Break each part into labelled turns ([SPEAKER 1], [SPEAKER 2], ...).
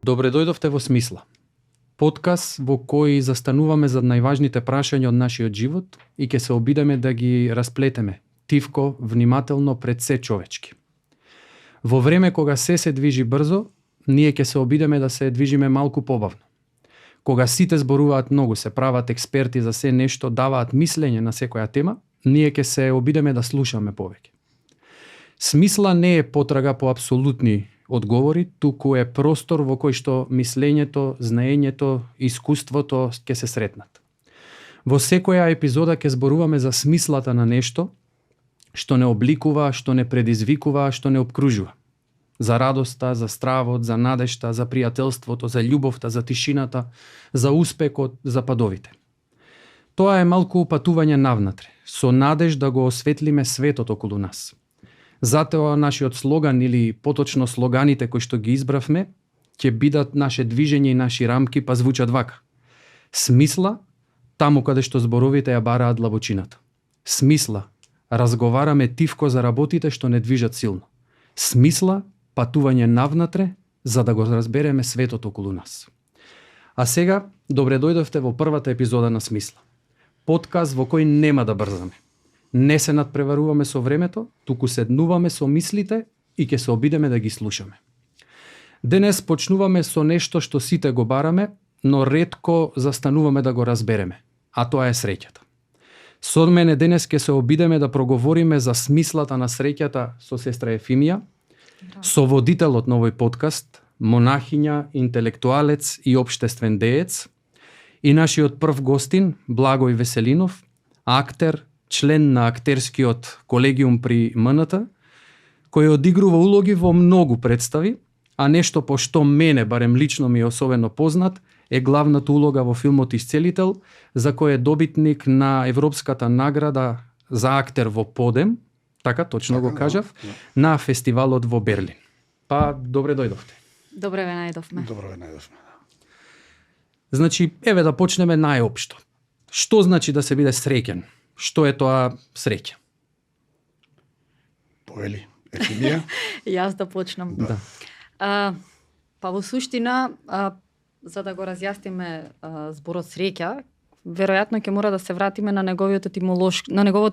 [SPEAKER 1] Добре дојдовте во Смисла. Подкаст во кој застануваме зад најважните прашања од нашиот живот и ќе се обидеме да ги расплетеме, тивко, внимателно пред се човечки. Во време кога се движи брзо, ние ќе се обидеме да се движиме малку побавно. Кога сите зборуваат многу, се прават експерти за се нешто, даваат мислење на секоја тема, ние ќе се обидеме да слушаме повеќе. Смисла не е потрага по апсолутни одговори, туку е простор во кој што мислењето, знаењето, искуството ќе се сретнат. Во секоја епизода ќе зборуваме за смислата на нешто што не обликува, што не предизвикува, што не обкружува. За радоста, за стравот, за надежта, за пријателството, за љубовта, за тишината, за успехот, за падовите. Тоа е малку патување навнатре, со надеж да го осветлиме светот околу нас. Затоа нашиот слоган или поточно слоганите кои што ги избравме ќе бидат наше движење и наши рамки, па звучат вака. Смисла, таму каде што зборовите ја бараат длабочината. Смисла, разговараме тивко за работите што не движат силно. Смисла, патување навнатре за да го разбереме светот околу нас. А сега, добре дојдовте во првата епизода на Смисла. Подкаст во кој нема да брзаме. Не се надпреваруваме со времето, туку седнуваме со мислите и ќе се обидеме да ги слушаме. Денес почнуваме со нешто што сите го бараме, но ретко застануваме да го разбереме, а тоа е среќата. Со мене денес ќе се обидеме да проговориме за смислата на среќата со сестра Ефимија, со водителот на овој подкаст, монахиња, интелектуалец и општествен деец, и нашиот прв гостин, Благој Веселинов, актер, член на актерскиот колегиум при МНТ, кој одигрува улоги во многу представи, а нешто по што мене, барем лично ми е особено познат, е главната улога во филмот Исцелител, за кој е добитник на Европската награда за актер во подем, така точно го кажав, на фестивалот во Берлин. Па, добре дојдовте.
[SPEAKER 2] Добре ве најдовме.
[SPEAKER 1] Значи, еве да почнеме најопшто. Што значи да се биде среќен? Што е тоа среќа?
[SPEAKER 3] Поели, Ефимија?
[SPEAKER 2] Јас да почнам.
[SPEAKER 1] Да.
[SPEAKER 2] Па во суштина, за да го разјасниме зборот среќа, веројатно ќе мора да се вратиме на неговото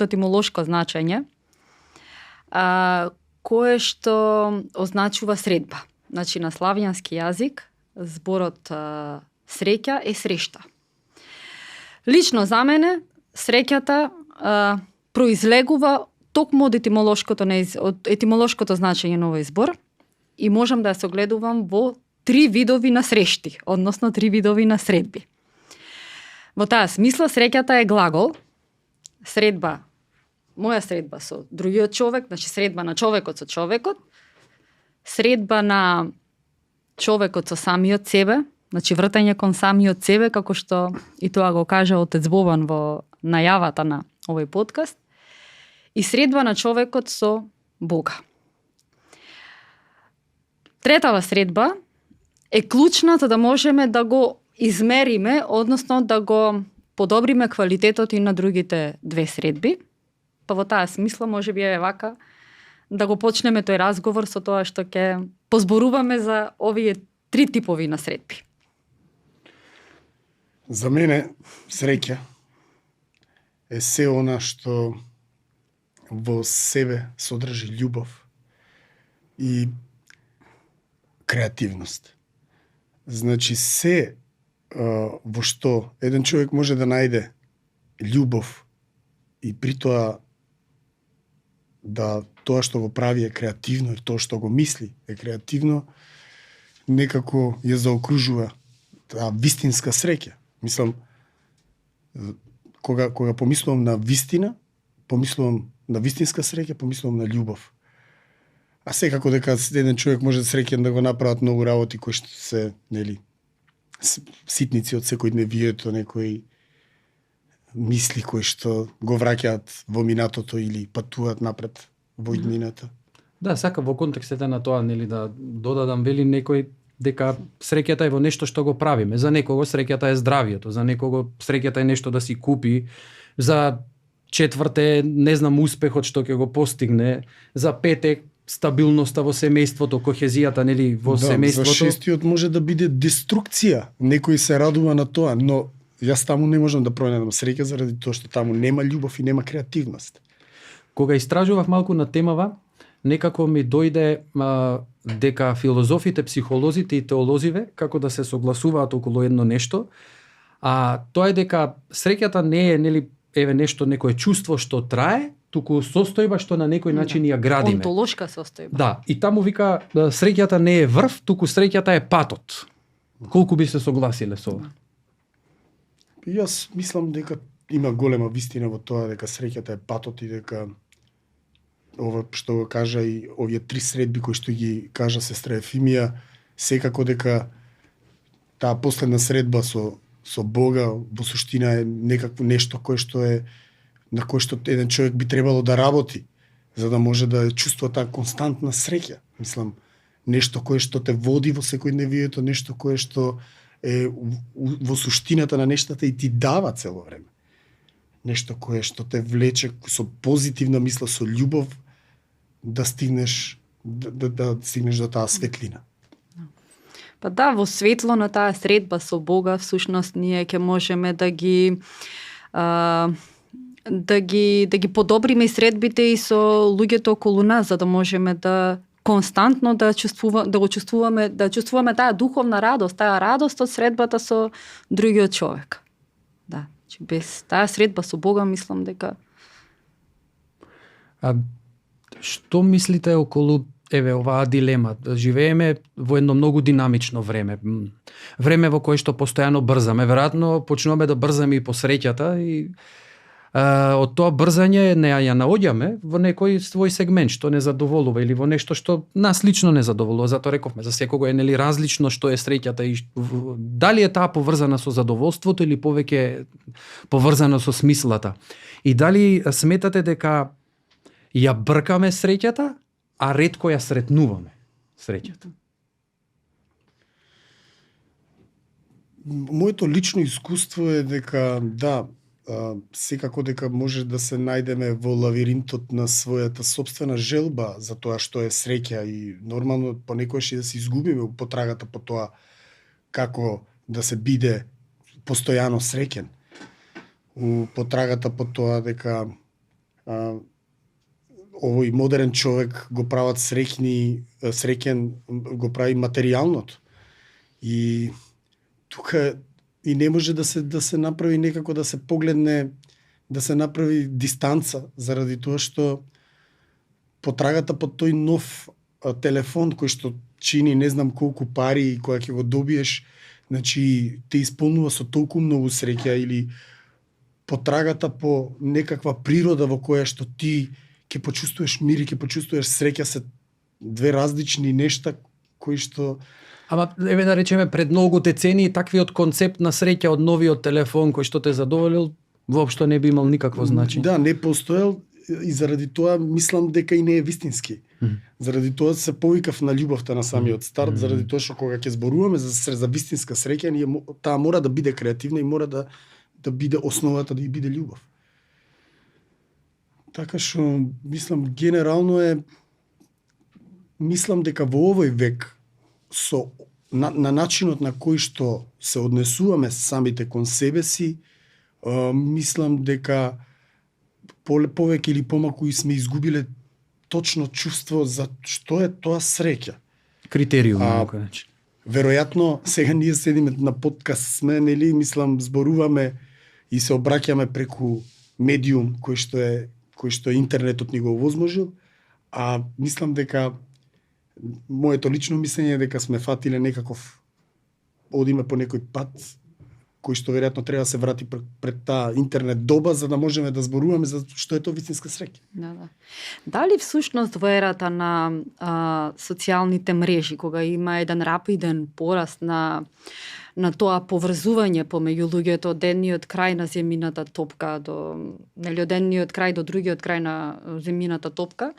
[SPEAKER 2] етимолошко значење, кое што означува средба. Значи, на славјански јазик зборот среќа е срешта. Лично за мене, среќата произлегува токму од етимолошкото значење на овој збор и можам да ја согледувам во три видови на срешти, односно три видови на средби. Во таа смисла, среќата е глагол, средба, моја средба со другиот човек, значи средба на човекот со човекот, средба на човекот со самиот себе, значи вртање кон самиот себе, како што и тоа го кажа отец Бобан во најавата на овој подкаст, и средба на човекот со Бога. Третава средба е клучна за да можеме да го измериме, односно да го подобриме квалитетот и на другите две средби. Па во таа смисла може би е вака да го почнеме тој разговор со тоа што ќе позборуваме за овие три типови на средби.
[SPEAKER 3] За мене среќа е се она што во себе содржи љубов и креативност. Значи се во што еден човек може да најде љубов и при тоа да тоа што го прави е креативно и тоа што го мисли е креативно, некако ја заокружува таа вистинска среќа. Мислам, кога помислувам на вистина, помислувам на вистинска среќа, помислувам на љубов. А секако дека еден човек може среќен да го направат многу работи кои што се, нели, ситници од секојдневието, некои мисли кои што го враќаат во минатото или патуваат напред во иднината.
[SPEAKER 1] Да, сакам во контекстот на тоа, нели, да додадам, вели некој дека среќата е во нешто што го правиме. За некого среќата е здравието, за некого среќата е нешто да си купи, за четврт е, не знам, успехот што ќе го постигне, за пет е стабилноста во семејството, кохезијата, нели, во семејството.
[SPEAKER 3] За шестиот може да биде деструкција. Некој се радува на тоа, но јас таму не можам да пронајдам среќа заради тоа што таму нема љубов и нема креативност.
[SPEAKER 1] Кога истражував малку на темава, некако ми дојде дека филозофите, психолозите и теолозиве како да се согласуваат околу едно нешто, а тоа е дека среќата не е, нели, еве нешто, некое чувство што трае, туку состојба што на некој начин ја градиме.
[SPEAKER 2] Онтолошка состојба.
[SPEAKER 1] Да, и таму вика среќата не е врв, туку среќата е патот. Колку би се согласиле со ова?
[SPEAKER 3] Јас мислам дека има голема вистина во тоа дека среќата е патот и дека ова што го кажа и овие три средби кои што ги кажа сестра Ефимија, секако дека таа последна средба со Бога во суштина е некакво нешто кое што е на кое што еден човек би требало да работи за да може да чувствува таа константна среќа. Мислам, нешто кое што те води во секојдневието, нешто кое што е во суштината на нештата и ти дава цело време. Нешто кое што те влече со позитивна мисла, со љубов да стигнеш да стигнеш до таа светлина.
[SPEAKER 2] Па да, во светло на таа средба со Бога, всушност ние ќе можеме да ги подобриме средбите и со луѓето околу нас, за да можеме да константно да чувствуваме таа духовна радост, таа радост од средбата со другиот човек. Да, без таа средба со Бога мислам дека
[SPEAKER 1] што мислите околу оваа дилема? Живееме во едно многу динамично време. Време во кое што постојано брзаме. Веројатно почнуваме да брзаме и по среќата и од тоа брзање не ја наоѓаме во некој свој сегмент што не задоволува или во нешто што нас лично не задоволува. Затоа рековме за секого е нели различно што е среќата и дали е таа поврзана со задоволството или повеќе поврзана со смислата. И дали сметате дека ја бркаме среќата, а ретко ја сретнуваме среќата?
[SPEAKER 3] Моето лично искуство е дека да, секако дека може да се најдеме во лавиринтот на својата сопствена желба за тоа што е среќа и нормално понекогаш и да се изгубиме во потрагата по тоа како да се биде постојано среќен. У потрагата по тоа дека овој модерен човек го прават среќен го прави материјалното. И тука и не може да се направи некако да се погледне, да се направи дистанца заради тоа што потрагата по тој нов телефон кој што чини не знам колку пари и која ќе го добиеш, значи те исполнува со толку многу среќа или потрагата по некаква природа во која што ти ќе почувствуваш мир и ќе почувствуваш среќа се две различни нешта кои што
[SPEAKER 1] Ама, еве да речеме, пред многу децении таквиот концепт на среќа од новиот телефон кој што те задоволил, воопшто не би имал никакво значење.
[SPEAKER 3] Да, не постоел и заради тоа мислам дека и не е вистински. Заради тоа се повикав на љубовта на самиот старт, заради тоа што кога ќе зборуваме за вистинска среќа, таа мора да биде креативна и мора да биде основата да и биде љубов. Така што мислам генерално мислам дека во овој век на начинот на кој што се однесуваме самите кон себе си, мислам дека повеќе или помалку и сме изгубиле точно чувство за што е тоа среќа.
[SPEAKER 1] Критериум, на некој начин.
[SPEAKER 3] Веројатно, сега ние седиме на подкаст сме, нели, мислам, зборуваме и се обраќаме преку медиум кој што интернетот ни го овозможил, а мислам дека моето лично мислење е дека сме фатиле некаков одиме по некој пат кој што веројатно треба да се врати пред таа интернет доба за да можеме да зборуваме за што е тоа вистинска среќа.
[SPEAKER 2] Да. Дали всушност во ерата на социјалните мрежи, кога има еден рапиден пораст на тоа поврзување помеѓу луѓето од едниот крај на земјината топка до од едниот крај до другиот крај на земјината топка,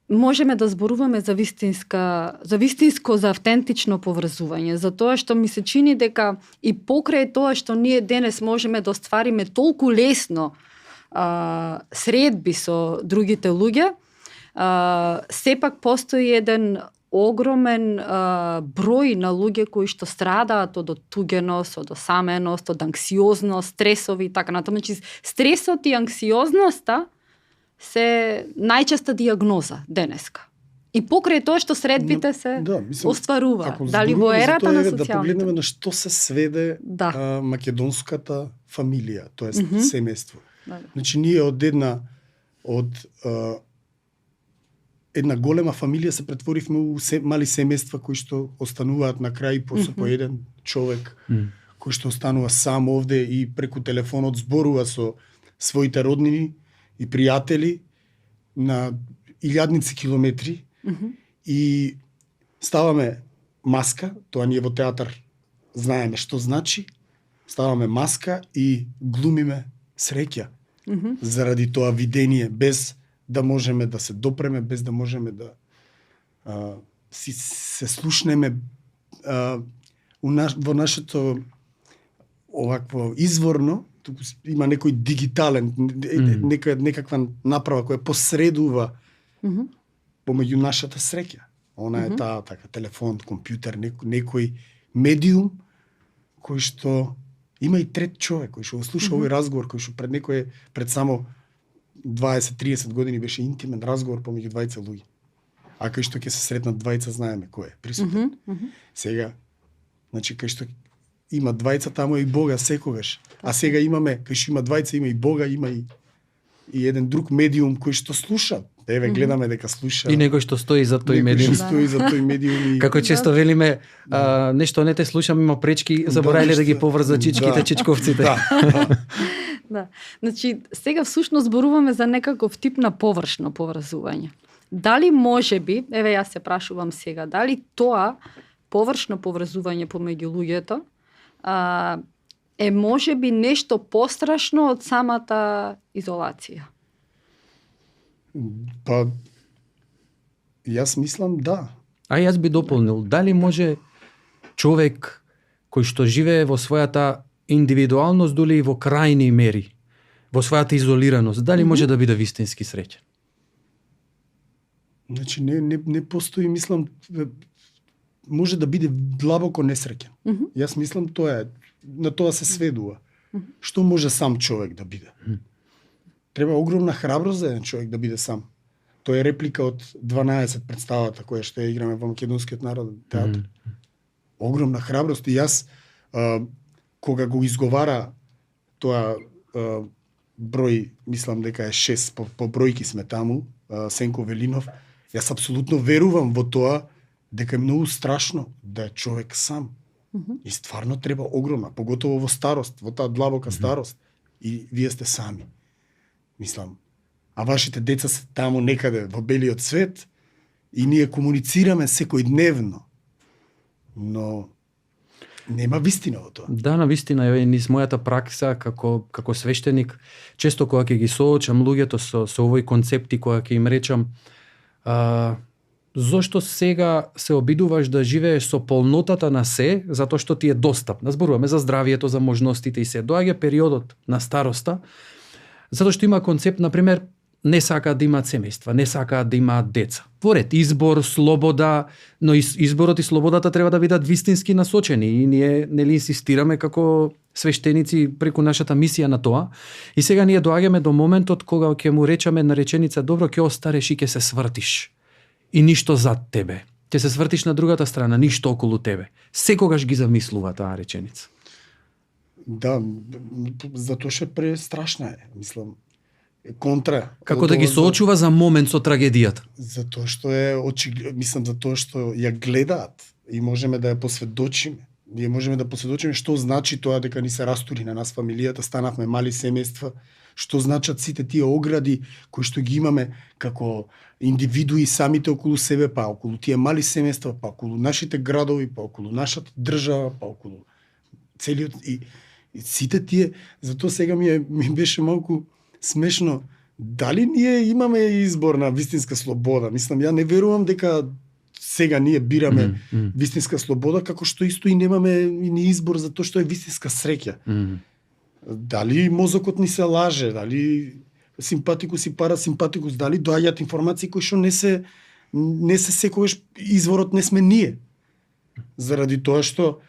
[SPEAKER 2] можеме да зборуваме за вистинско, за автентично поврзување, за тоа што ми се чини дека и покрај тоа што ние денес можеме да оствариме толку лесно средби со другите луѓе, сепак постои еден огромен број на луѓе кои што страдаат од оттугеност, од осаменост, од анксиозност, стресови и така натаму. Значи, стресот и анксиозноста се најчеста диагноза денеска. И покрај тоа што средбите се остварува. Дали во ерата на социјалните?
[SPEAKER 3] Да погледнеме на што се сведе македонската фамилија, тоест семејство. Значи, ние од една голема фамилија се претворивме у мали семејства кои што остануваат на крај по еден човек кој што останува сам овде и преку телефонот зборува со своите роднини и пријатели на илјадници километри и ставаме маска, тоа ние во театар знаеме што значи, ставаме маска и глумиме среќа заради тоа видение, без да можеме да се допреме, без да можеме да се слушнеме во нашето овакво изворно, туку има некој дигитален, некаква направа која посредува помеѓу нашата среќа. Она е таа така телефон, компјутер, некој медиум кој што има и трет човек кој што слуша овој разговор, кој што пред само 20-30 години беше интимен разговор помеѓу двајца луѓе. А кај што ќе се сретнат двајца знаеме кој е присутен. Сега, значи кај што има двајца таму и Бога секогаш. А сега имаме, кај што има двајца, има и Бога, има и еден друг медиум кој што слуша. Еве гледаме дека слуша.
[SPEAKER 1] И некој што стои за тој медиум.
[SPEAKER 3] Некој што стои за тој медиум.
[SPEAKER 1] Како често велиме, нешто не те слушам, има пречки, забораиле да ги поврза чичките, чичковците.
[SPEAKER 2] Да. Значи, сега всушност зборуваме за некаков тип на површно поврзување. Дали можеби, еве јас се прашувам сега, дали тоа површно поврзување помеѓу луѓето е можеби нешто пострашно од самата изолација?
[SPEAKER 3] Па, јас мислам да.
[SPEAKER 1] А јас би дополнил, дали може човек кој што живее во својата индивидуалност, дури и во крајни мери, во својата изолираност, дали може да биде вистински среќен?
[SPEAKER 3] Значи, не постои, мислам, може да биде длабоко несреќен. Јас мислам тоа е, на тоа се сведува. Што може сам човек да биде? Треба огромна храброст за еден човек да биде сам. Тоа е реплика од 12 представата која што ја играме во Македонскиот народен театар. Огромна храброст и јас кога го изговара тоа број, мислам дека е 6, по бројки сме таму, Сенко Велинов, јас апсолутно верувам во тоа дека е многу страшно да е човек сам. И стварно треба огромна, поготово во старост, во таа длабока старост. И вие сте сами. Мислам, а вашите деца се таму некаде во белиот свет и ние комуницираме секојдневно. Но нема вистина во тоа.
[SPEAKER 1] Да, на вистина, е низ мојата пракса како свештеник, често кога ќе ги соочам луѓето со овој концепти, кога ќе им речам зошто сега се обидуваш да живееш со полнотата на се, затоа што ти е достапна. Зборуваме за здравието, за можностите и се. Доаѓа периодот на староста, затоа што има концепт, например, не сакаат да имаат семејства, не сакаат да имаат деца. Во ред, избор, слобода, но изборот и слободата треба да бидат вистински насочени и ние нели инсистираме како свештеници преку нашата мисија на тоа. И сега ние доаѓаме до моментот кога ќе му речеме на реченица, добро, ќе остареш и ќе се свртиш. И ништо зад тебе. Ќе се свртиш на другата страна, ништо околу тебе. Секогаш ги замислува таа реченица.
[SPEAKER 3] Да, затоа што престрашна е, мислам. Контра.
[SPEAKER 1] Како да ги соочува за момент со трагедијата?
[SPEAKER 3] Затоа што е мислам затоа што ја гледаат и можеме да ја посведочиме. Ние можеме да посведочиме што значи тоа дека ни се растури на нас фамилијата, станавме мали семејства, што значат сите тие огради кои што ги имаме како индивидуи самите околу себе, па околу тие мали семејства, па околу нашите градови, па околу нашата држава, па околу целиот и сите тие, затоа сега ми беше малку смешно. Дали ние имаме избор на вистинска слобода? Мислам, ја не верувам дека сега ние бираме вистинска слобода, како што исто и немаме ни избор за тоа што е вистинска среќа. Дали мозокот ни се лаже, дали симпатикус и парасимпатикус, дали доаѓаат информации кои што не се секогаш изворот не сме ние. Заради тоа што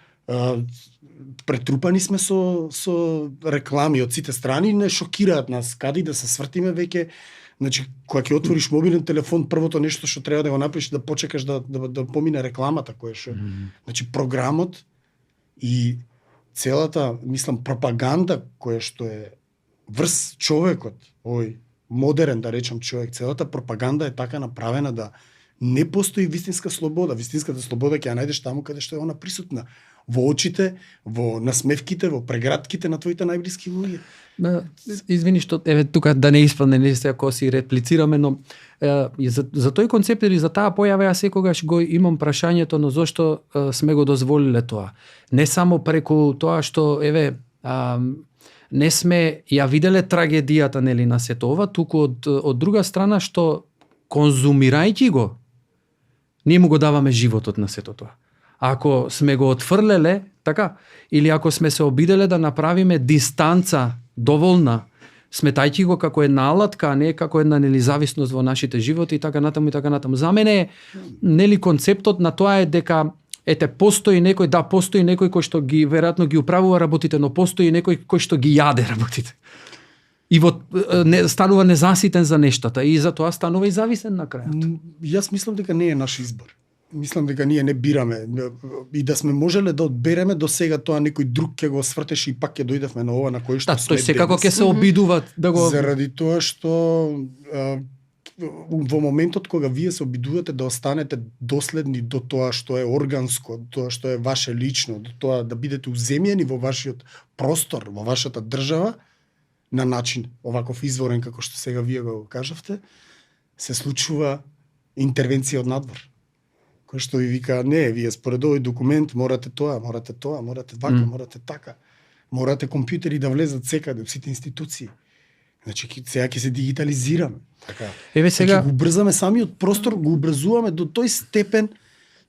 [SPEAKER 3] претрупани сме со реклами од сите страни, не шокираат нас каде да се свртиме веќе. Значи, кога ќе отвориш мобилен телефон, првото нешто што треба да го направиш да почекаш да помине рекламата која што. Значи, програмот и целата, мислам, пропаганда која што е врз човекот, овој модерен, да речам, човек, целата пропаганда е така направена да не постои вистинска слобода. Вистинската слобода ќе ја најдеш таму каде што е она присутна. Во очите, во насмевките, во прегратките на твоите најблиски луѓе.
[SPEAKER 1] Извини што тука да не испадне ако си реплицираме, но за тој концепт или за таа појава ја секогаш го имам прашањето, но зошто сме го дозволиле тоа? Не само преку тоа што не сме ја виделе трагедијата нели на сето ова, туку од друга страна што конзумирајќи го, ние му го даваме животот на сето тоа. Ако сме го отфрлеле, така, или ако сме се обиделе да направиме дистанца доволна, сметајќи го како една алатка, а не како една независност во нашите животи и така натаму и така натаму. За мене нели концептот на тоа е дека постои некој кој што ги веројатно ги управува работите, но постои некој кој што ги јаде работите. И станува незаситен за нештата и затоа станува и зависен на крајот.
[SPEAKER 3] Јас мислам дека не е наш избор. Мислам дека ние не бираме и да сме можеле да одбереме до сега тоа некој друг ќе го свртеше и пак ќе дојдевме на ова на кој што сме.
[SPEAKER 1] Тој секако ќе се обидуваат да го
[SPEAKER 3] заради тоа што во моментот кога вие се обидувате да останете доследни до тоа што е органско, до тоа што е ваше лично, до тоа да бидете уземјени во вашиот простор, во вашата држава на начин оваков изворен како што сега вие го кажавте, се случува интервенција од надвор. Кој што ви вика, не, вие според овој документ морате тоа, морате вака, морате така. Морате компјутери да влезат секаде, во сите институции. Значи, сега ќе се дигитализираме. Така.
[SPEAKER 1] Сега
[SPEAKER 3] ќе го убрзаме самиот простор, го образуваме до тој степен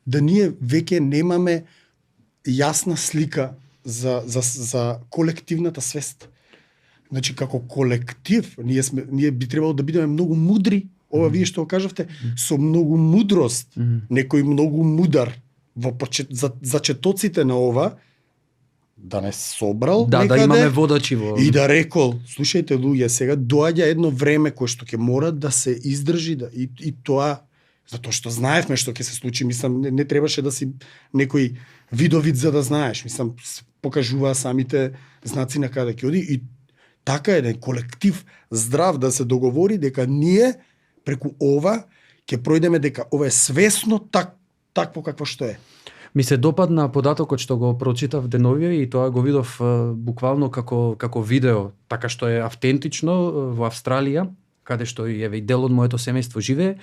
[SPEAKER 3] да ние веќе немаме јасна слика за колективната свест. Значи, како колектив, ние би требало да бидеме многу мудри. Ова вие што кажавте, со многу мудрост, некој многу мудар во зачетоците на ова, да не собрал некаде,
[SPEAKER 1] да имаме водачи во...
[SPEAKER 3] И да рекол, слушајте луѓе, сега доаѓа едно време кое што ќе мора да се издржи и тоа, затоа што знаевме што ќе се случи, мислам, не требаше да си некој видовид за да знаеш, мислам, покажуваа самите знаци на каде ќе оди и така еден колектив здрав да се договори дека ние преку ова ќе пројдеме дека ова е свесно такво какво што е.
[SPEAKER 1] Ми се допадна податокот што го прочитав деновиве и тоа го видов буквално како видео, така што е автентично во Австралија, каде што и дел од моето семејство живее.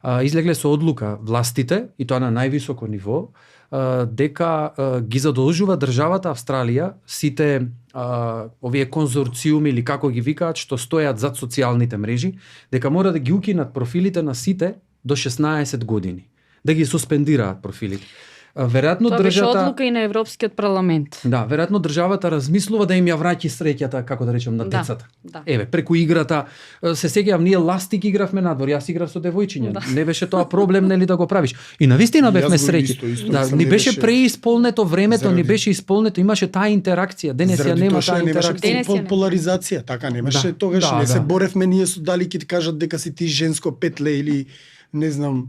[SPEAKER 1] Излегле со одлука властите, и тоа на највисоко ниво, дека ги задолжува државата Австралија сите овие конзорциуми или како ги викаат што стојат зад социјалните мрежи, дека мора да ги укинат профилите на сите до 16 години, да ги суспендираат профилите. Веројатно
[SPEAKER 2] тоа беше одлука и на Европскиот парламент.
[SPEAKER 1] Да, веројатно државата размислува да им ја враќи среќата, како да речем, на децата.
[SPEAKER 2] Да.
[SPEAKER 1] Преку играта, се сеќавам, ние ластик игравме надвор, јас играв со девојчиња. Да. Не беше тоа проблем, нели, да го правиш. И навистина бевме среќи. Да, ни беше преисполнето времето, ни беше исполнето, имаше таа интеракција. Денес ја нема таа интеракција.
[SPEAKER 3] Немаше поларизација, така немаше тогаш, не се боревме ние со дали ќе ти кажат дека си ти женско петле или не знам.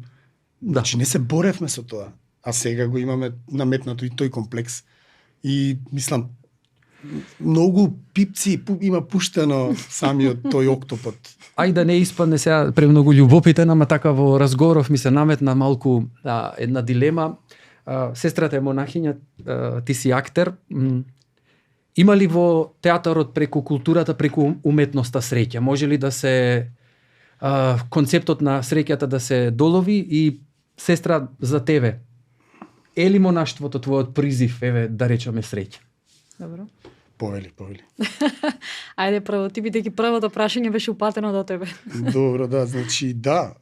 [SPEAKER 3] Значи не се боревме со тоа. А сега го имаме наметнато и тој комплекс. И мислам, многу пипци има пуштено самиот тој октопод.
[SPEAKER 1] Ај да не испадне сега премногу љубопитен, ама така во разговоров ми се наметна малку една дилема. Сестрата е монахиња, ти си актер. Има ли во театарот преку културата, преку уметноста среќа? Може ли да се концептот на среќата да се долови и сестра за тебе? Е ли монаштвото твојот призив, да речеме среќа?
[SPEAKER 2] Добро.
[SPEAKER 3] Повели.
[SPEAKER 2] Ајде прво, ти бидејќи првото прашање беше упатено до тебе.
[SPEAKER 3] Добро, да, значи да,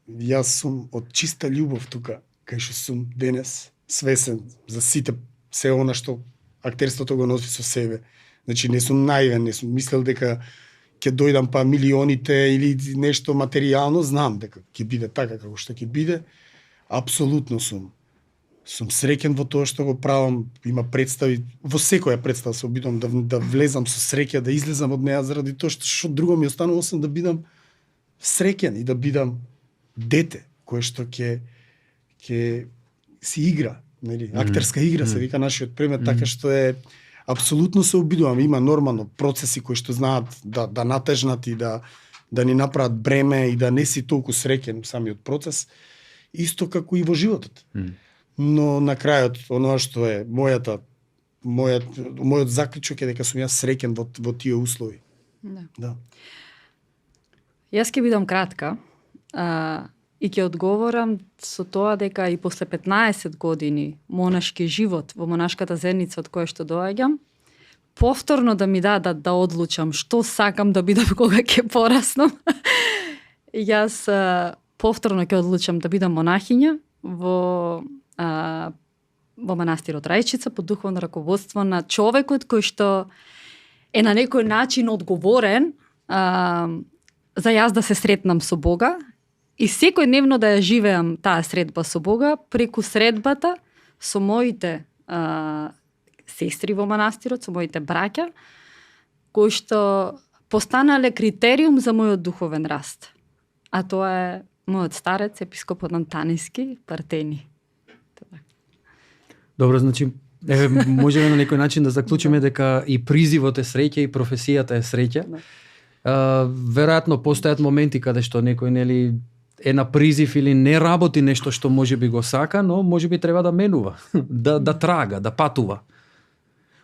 [SPEAKER 3] јас сум од чиста љубов тука, кај што сум денес, свесен за сите, се она што актерството го носи со себе. Значи не сум наивен, не сум мислел дека ќе дојдам па милионите или нешто материјално, знам дека ќе биде така како што ќе биде. Апсолутно сум среќен во тоа што го правам. Има представи, во секоја представа се обидам да влезам со среќа, да излезам од неа заради тоа што друго ми останува освен да бидам среќен и да бидам дете кое што ќе си игра, нели, актерска игра се вика нашиот предмет, така што е апсолутно се обидувам. Има нормално процеси кои што знаат да натежнат и да ни направат бреме и да не си толку среќен самиот процес, исто како и во животот. Но на крајот, оноа што е мојот заклучок е дека сум јас среќен во тие услови. Да.
[SPEAKER 2] Јас ќе бидам кратка и ќе одговорам со тоа дека и после 15 години монашки живот во монашката заедница од која што доаѓам, повторно да ми дадат да одлучам што сакам да бидам кога ќе пораснам. Јас повторно ќе одлучам да бидам монахиња во манастирот Рајчица под духовно раководство на човекот кој што е на некој начин одговорен за јас да се сретнам со Бога и секојдневно да ја живеам таа средба со Бога преку средбата со моите сестри во манастирот, со моите браќа, кои што постанале критериум за мојот духовен раст. А тоа е мојот старец, епископот Антаниски, Партени.
[SPEAKER 1] Добро, значи, можеме на некој начин да заклучиме дека и призивот е среќа и професијата е среќа. Веројатно постојат моменти каде што некој нели е на призив или не работи нешто што можеби го сака, но можеби треба да менува, да трага, да патува.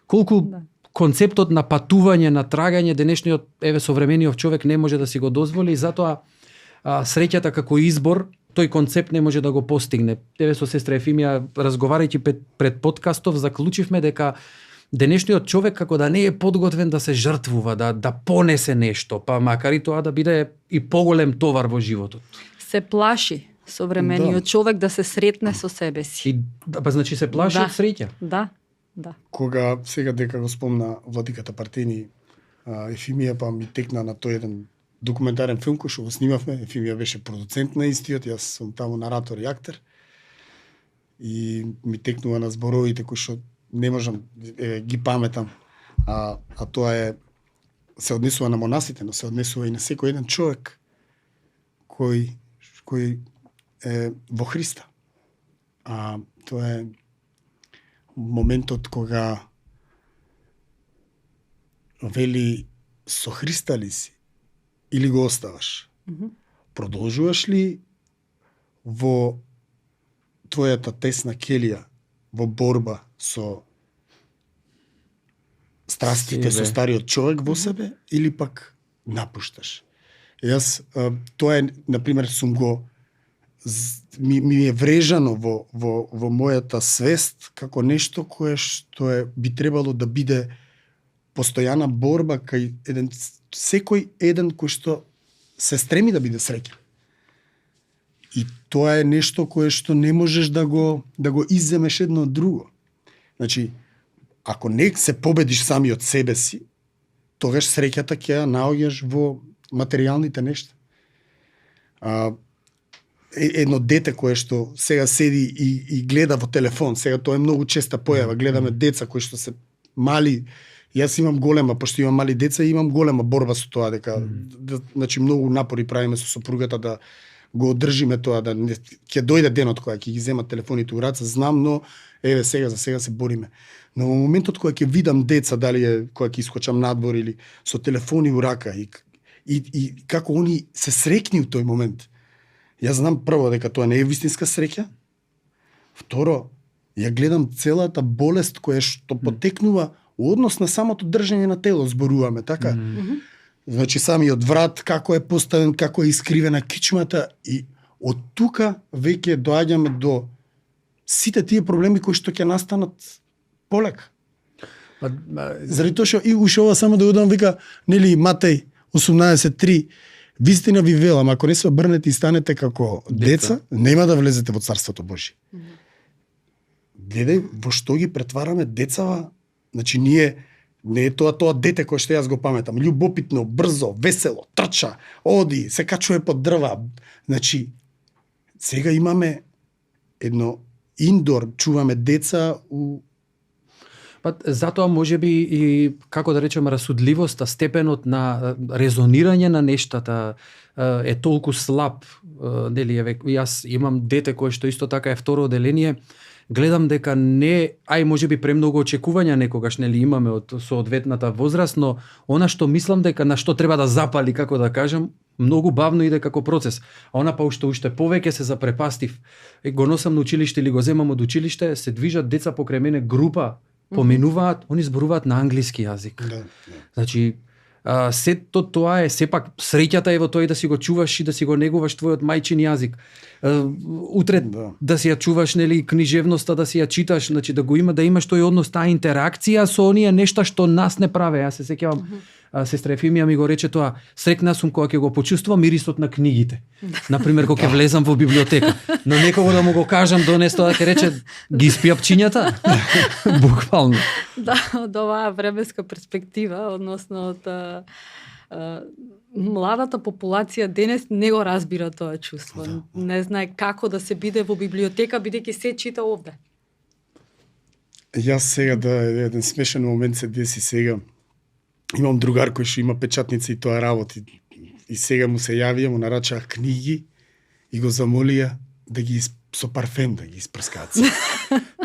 [SPEAKER 1] Колку концептот на патување, на трагање денешниот современиот човек не може да си го дозволи и затоа среќата како избор, тој концепт не може да го постигне. Со сестра Ефимија, разговарајќи пред подкастов, заклучивме дека денешниот човек како да не е подготвен да се жртвува, да понесе нешто, па макар и тоа да биде и поголем товар во животот.
[SPEAKER 2] Се плаши современиот човек да се сретне со себе си.
[SPEAKER 1] Па значи се плаши од среќа.
[SPEAKER 2] Да.
[SPEAKER 3] Кога сега дека го спомна владиката Партени, Ефимија па ми текна на тој еден документарен филм кој што го снимавме. Ефимија беше продуцент на истиот, јас сум таму наратор и актер. И ми текнува на зборовите кои што не можам ги паметам. А тоа се однесува на монасите, но се однесува и на секој еден човек кој е во Христа. Тоа е моментот кога вели со Христа ли си или го оставаш? Продолжуваш ли во твојата тесна келија во борба со страстите, со стариот човек во себе или пак напушташ? Јас тоа е, например, сум го ми е врежано во мојата свест како нешто кое што би требало да биде постојана борба кај секој еден кој што се стреми да биде среќен. И тоа е нешто кое што не можеш да го изземеш едно од друго. Значи, ако не се победиш самиот себе си, тогаш среќата ќе ја наоѓаш во материјалните нешта. Едно дете кое што сега седи и гледа во телефон, сега тоа е многу честа појава, гледаме деца кои што се мали. Јас имам голема, пошто имам мали деца, имам голема борба со тоа дека значи многу напори правиме со сопругата да го одржиме тоа, да ќе дојде денот кога ќе ги земат телефоните у раца, знам, но еве сега за сега се бориме. Но во моментот кога ќе видам деца, дали е кога ќе искочам надвор или со телефони у рака и како они се среќни у тој момент. Јас знам прво дека тоа не е вистинска среќа. Второ, ја гледам целата болест која што потекнува однос на самото држење на тело, зборуваме, така? Значи самиот врат, како е поставен, како е искривена кичмата и од тука веќе доаѓаме до сите тие проблеми кои што ќе настанат полека. Заради тоа што и уште ова само да го дам, вика, нели Матеј 18:3, вистина ви велам, ако не се обрнете и станете како деца, нема да влезете во Царството Божие. Гледај во што ги претвараме децава. Значи ние Не е тоа дете кој што јас го паметам. Љубопитно, брзо, весело, трча, оди, се качува под дрва. Значи, сега имаме едно индор, чуваме деца у...
[SPEAKER 1] Па затоа можеби и како да речеме расудливоста, степенот на резонирање на нештата е толку слаб, нели, јас имам дете кое што исто така е второ оделение, гледам дека не, можеби премногу очекувања некогаш нели имаме од соодветната возраст, но она што мислам дека на што треба да запали, како да кажам, многу бавно иде како процес. А она па уште повеќе се запрепастив. Го носам на училиште или го земам од училиште, се движат деца покрај мене, група, поменуваат, они зборуваат на англиски јазик.
[SPEAKER 3] Да.
[SPEAKER 1] Значи, сето тоа е сепак среќата е во тоа и да си го чуваш и да си го негуваш твојот мајчин јазик. Утре да си ја чуваш, нели, книжевноста, да си ја читаш, значи да го има, да имаш тој однос, таа интеракција со оние нешта што нас не праве. Јас се сеќавам, сестра Ефимија ми го рече тоа, срекна сум кога ќе го почувствувам мирисот на книгите. Например, кога ќе влезам во библиотека, но некого да му го кажам донес тоа, да ќе рече ги спија пчињата. Буквално.
[SPEAKER 2] Да, од оваа временска перспектива, односно од младата популација денес не го разбира тоа чувство.
[SPEAKER 3] Да.
[SPEAKER 2] Не знае како да се биде во библиотека, бидејќи се чита овде.
[SPEAKER 3] Јас сега еден смешен момент се деси сега. Имам другар кој што има печатница и тоа работи. И сега му се јавија, му нарачаах книги и го замолија да ги со парфем да ги испрскаат.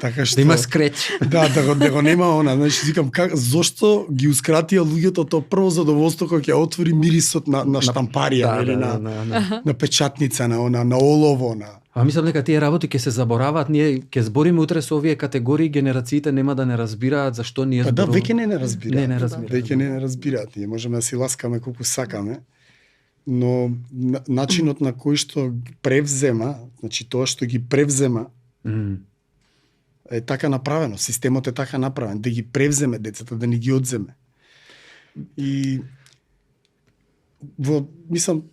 [SPEAKER 3] Така што
[SPEAKER 1] Да има скреч.
[SPEAKER 3] Да, да го нема она, значи викам зошто гиускратија луѓето тоа прво задоволство кога ќе отвори мирисот на штампарија, или на печатница, на олово, на...
[SPEAKER 1] А мислам дека тие работи ќе се забораваат, ние ќе збориме утре со овие категории, генерациите нема да не разбираат зашто ние зборуваме.
[SPEAKER 3] Да, веќе не разбираат.
[SPEAKER 1] Не разбираат.
[SPEAKER 3] Веќе не разбираат. Ние можеме да си ласкаме колку сакаме, но начинот на кој што превзема, значи тоа што ги превзема, е така направено, системот е така направен, да ги превземе децата, да не ги одземе. И мислам,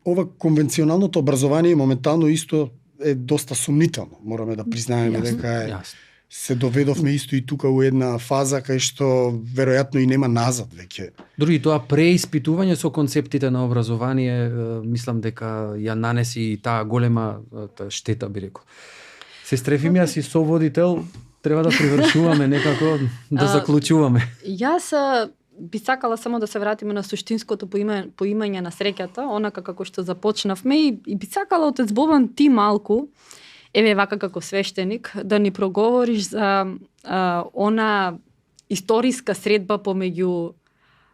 [SPEAKER 3] ова конвенционалното образование моментално исто е доста сумнително. Мораме да признаеме дека се доведовме исто и тука у една фаза кај што веројатно и нема назад веќе.
[SPEAKER 1] Други тоа преиспитување со концептите на образование, мислам дека ја нанеси таа голема штета, би рекол. Сестра Ефимија, си соводител, треба да привршуваме некако, да заклучуваме.
[SPEAKER 2] Јас би сакала само да се вратиме на суштинското поимање на среќата, онака како што започнавме, и би сакала, отец Бобан, ти малку, еве вака како свештеник, да ни проговориш за она историска средба помеѓу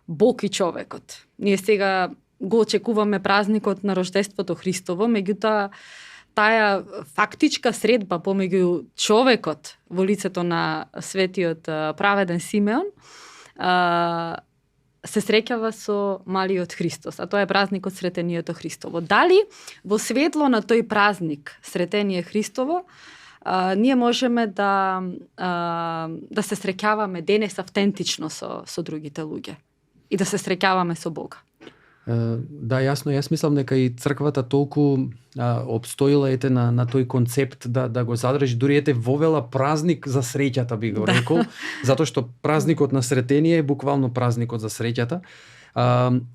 [SPEAKER 2] Бог и човекот. Ние сега го очекуваме празникот на Рождеството Христово, меѓутоа таа фактичка средба помеѓу човекот во лицето на светиот праведен Симеон се среќава со малиот Христос, а тоа е празникот Сретението Христово. Дали во светло на тој празник Сретение Христово ние можеме да се среќаваме денес автентично со другите луѓе и да се среќаваме со Бога?
[SPEAKER 1] Да, јасно, јас мислам дека и црквата толку обстоила на тој концепт да го задржи, дури вовела празник за среќата, би го рекол, затоа што празникот на Сретение е буквално празникот за среќата.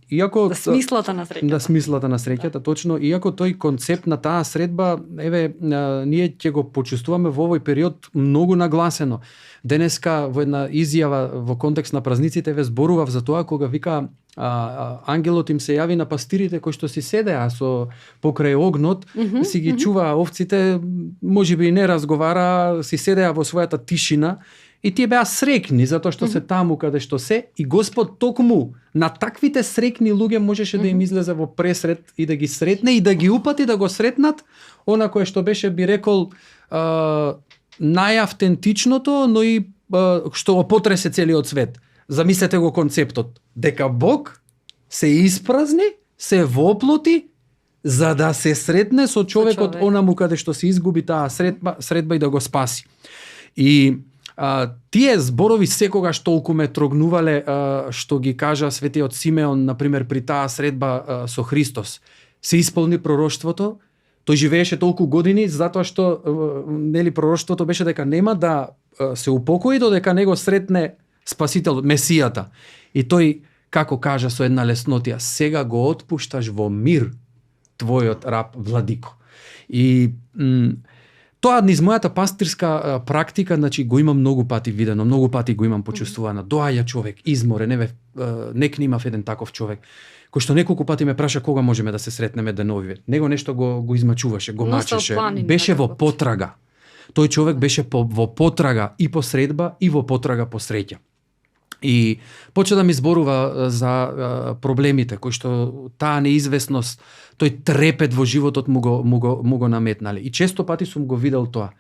[SPEAKER 1] Иако
[SPEAKER 2] смислата на среќата.
[SPEAKER 1] Да, смислата на среќата, точно. Иако тој концепт на таа средба, ние ќе го почувствуваме во овој период многу нагласено. Денеска во една изјава во контекст на празниците зборував за тоа кога вика ангелот им се јави на пастирите кои што си седеа со покрај огнот, си ги чуваа овците, можеби и не разговара, си седеа во својата тишина. И тие беа срекни затоа што се таму каде што се, и Господ токму на таквите срекни луѓе можеше да им излезе во пресрет и да ги сретне и да ги упати да го сретнат она кое што беше, би рекол, најавтентичното, но и што го потресе целиот свет. Замислете го концептот, дека Бог се испразни, се воплоти за да се сретне со човекот онаму каде што се изгуби таа средба и да го спаси. И тие зборови секогаш толку ме трогнувале што ги кажа светиот Симеон, например, при таа средба со Христос. Се исполни пророштвото, тој живееше толку години затоа што нели пророштвото беше дека нема да се упокои додека не го сретне Спасител, Месијата. И тој, како кажа со една леснотија, сега го отпушташ во мир твојот раб владико. И тоа низ мојата пастирска практика, значи го имам многу пати видено, многу пати го имам почувствувано. Доаѓа човек изморен, еве некни имав еден таков човек кој што неколку пати ме праша кога можеме да се сретнеме деновиве. Него нешто го измачуваше, го мачеше, беше во потрага. Тој човек беше во потрага и по средба и во потрага по среќа. И почна да ми зборува за проблемите кои што таа неизвестност, тој трепет во животот му го наметнале. И често пати сум го видел тоа,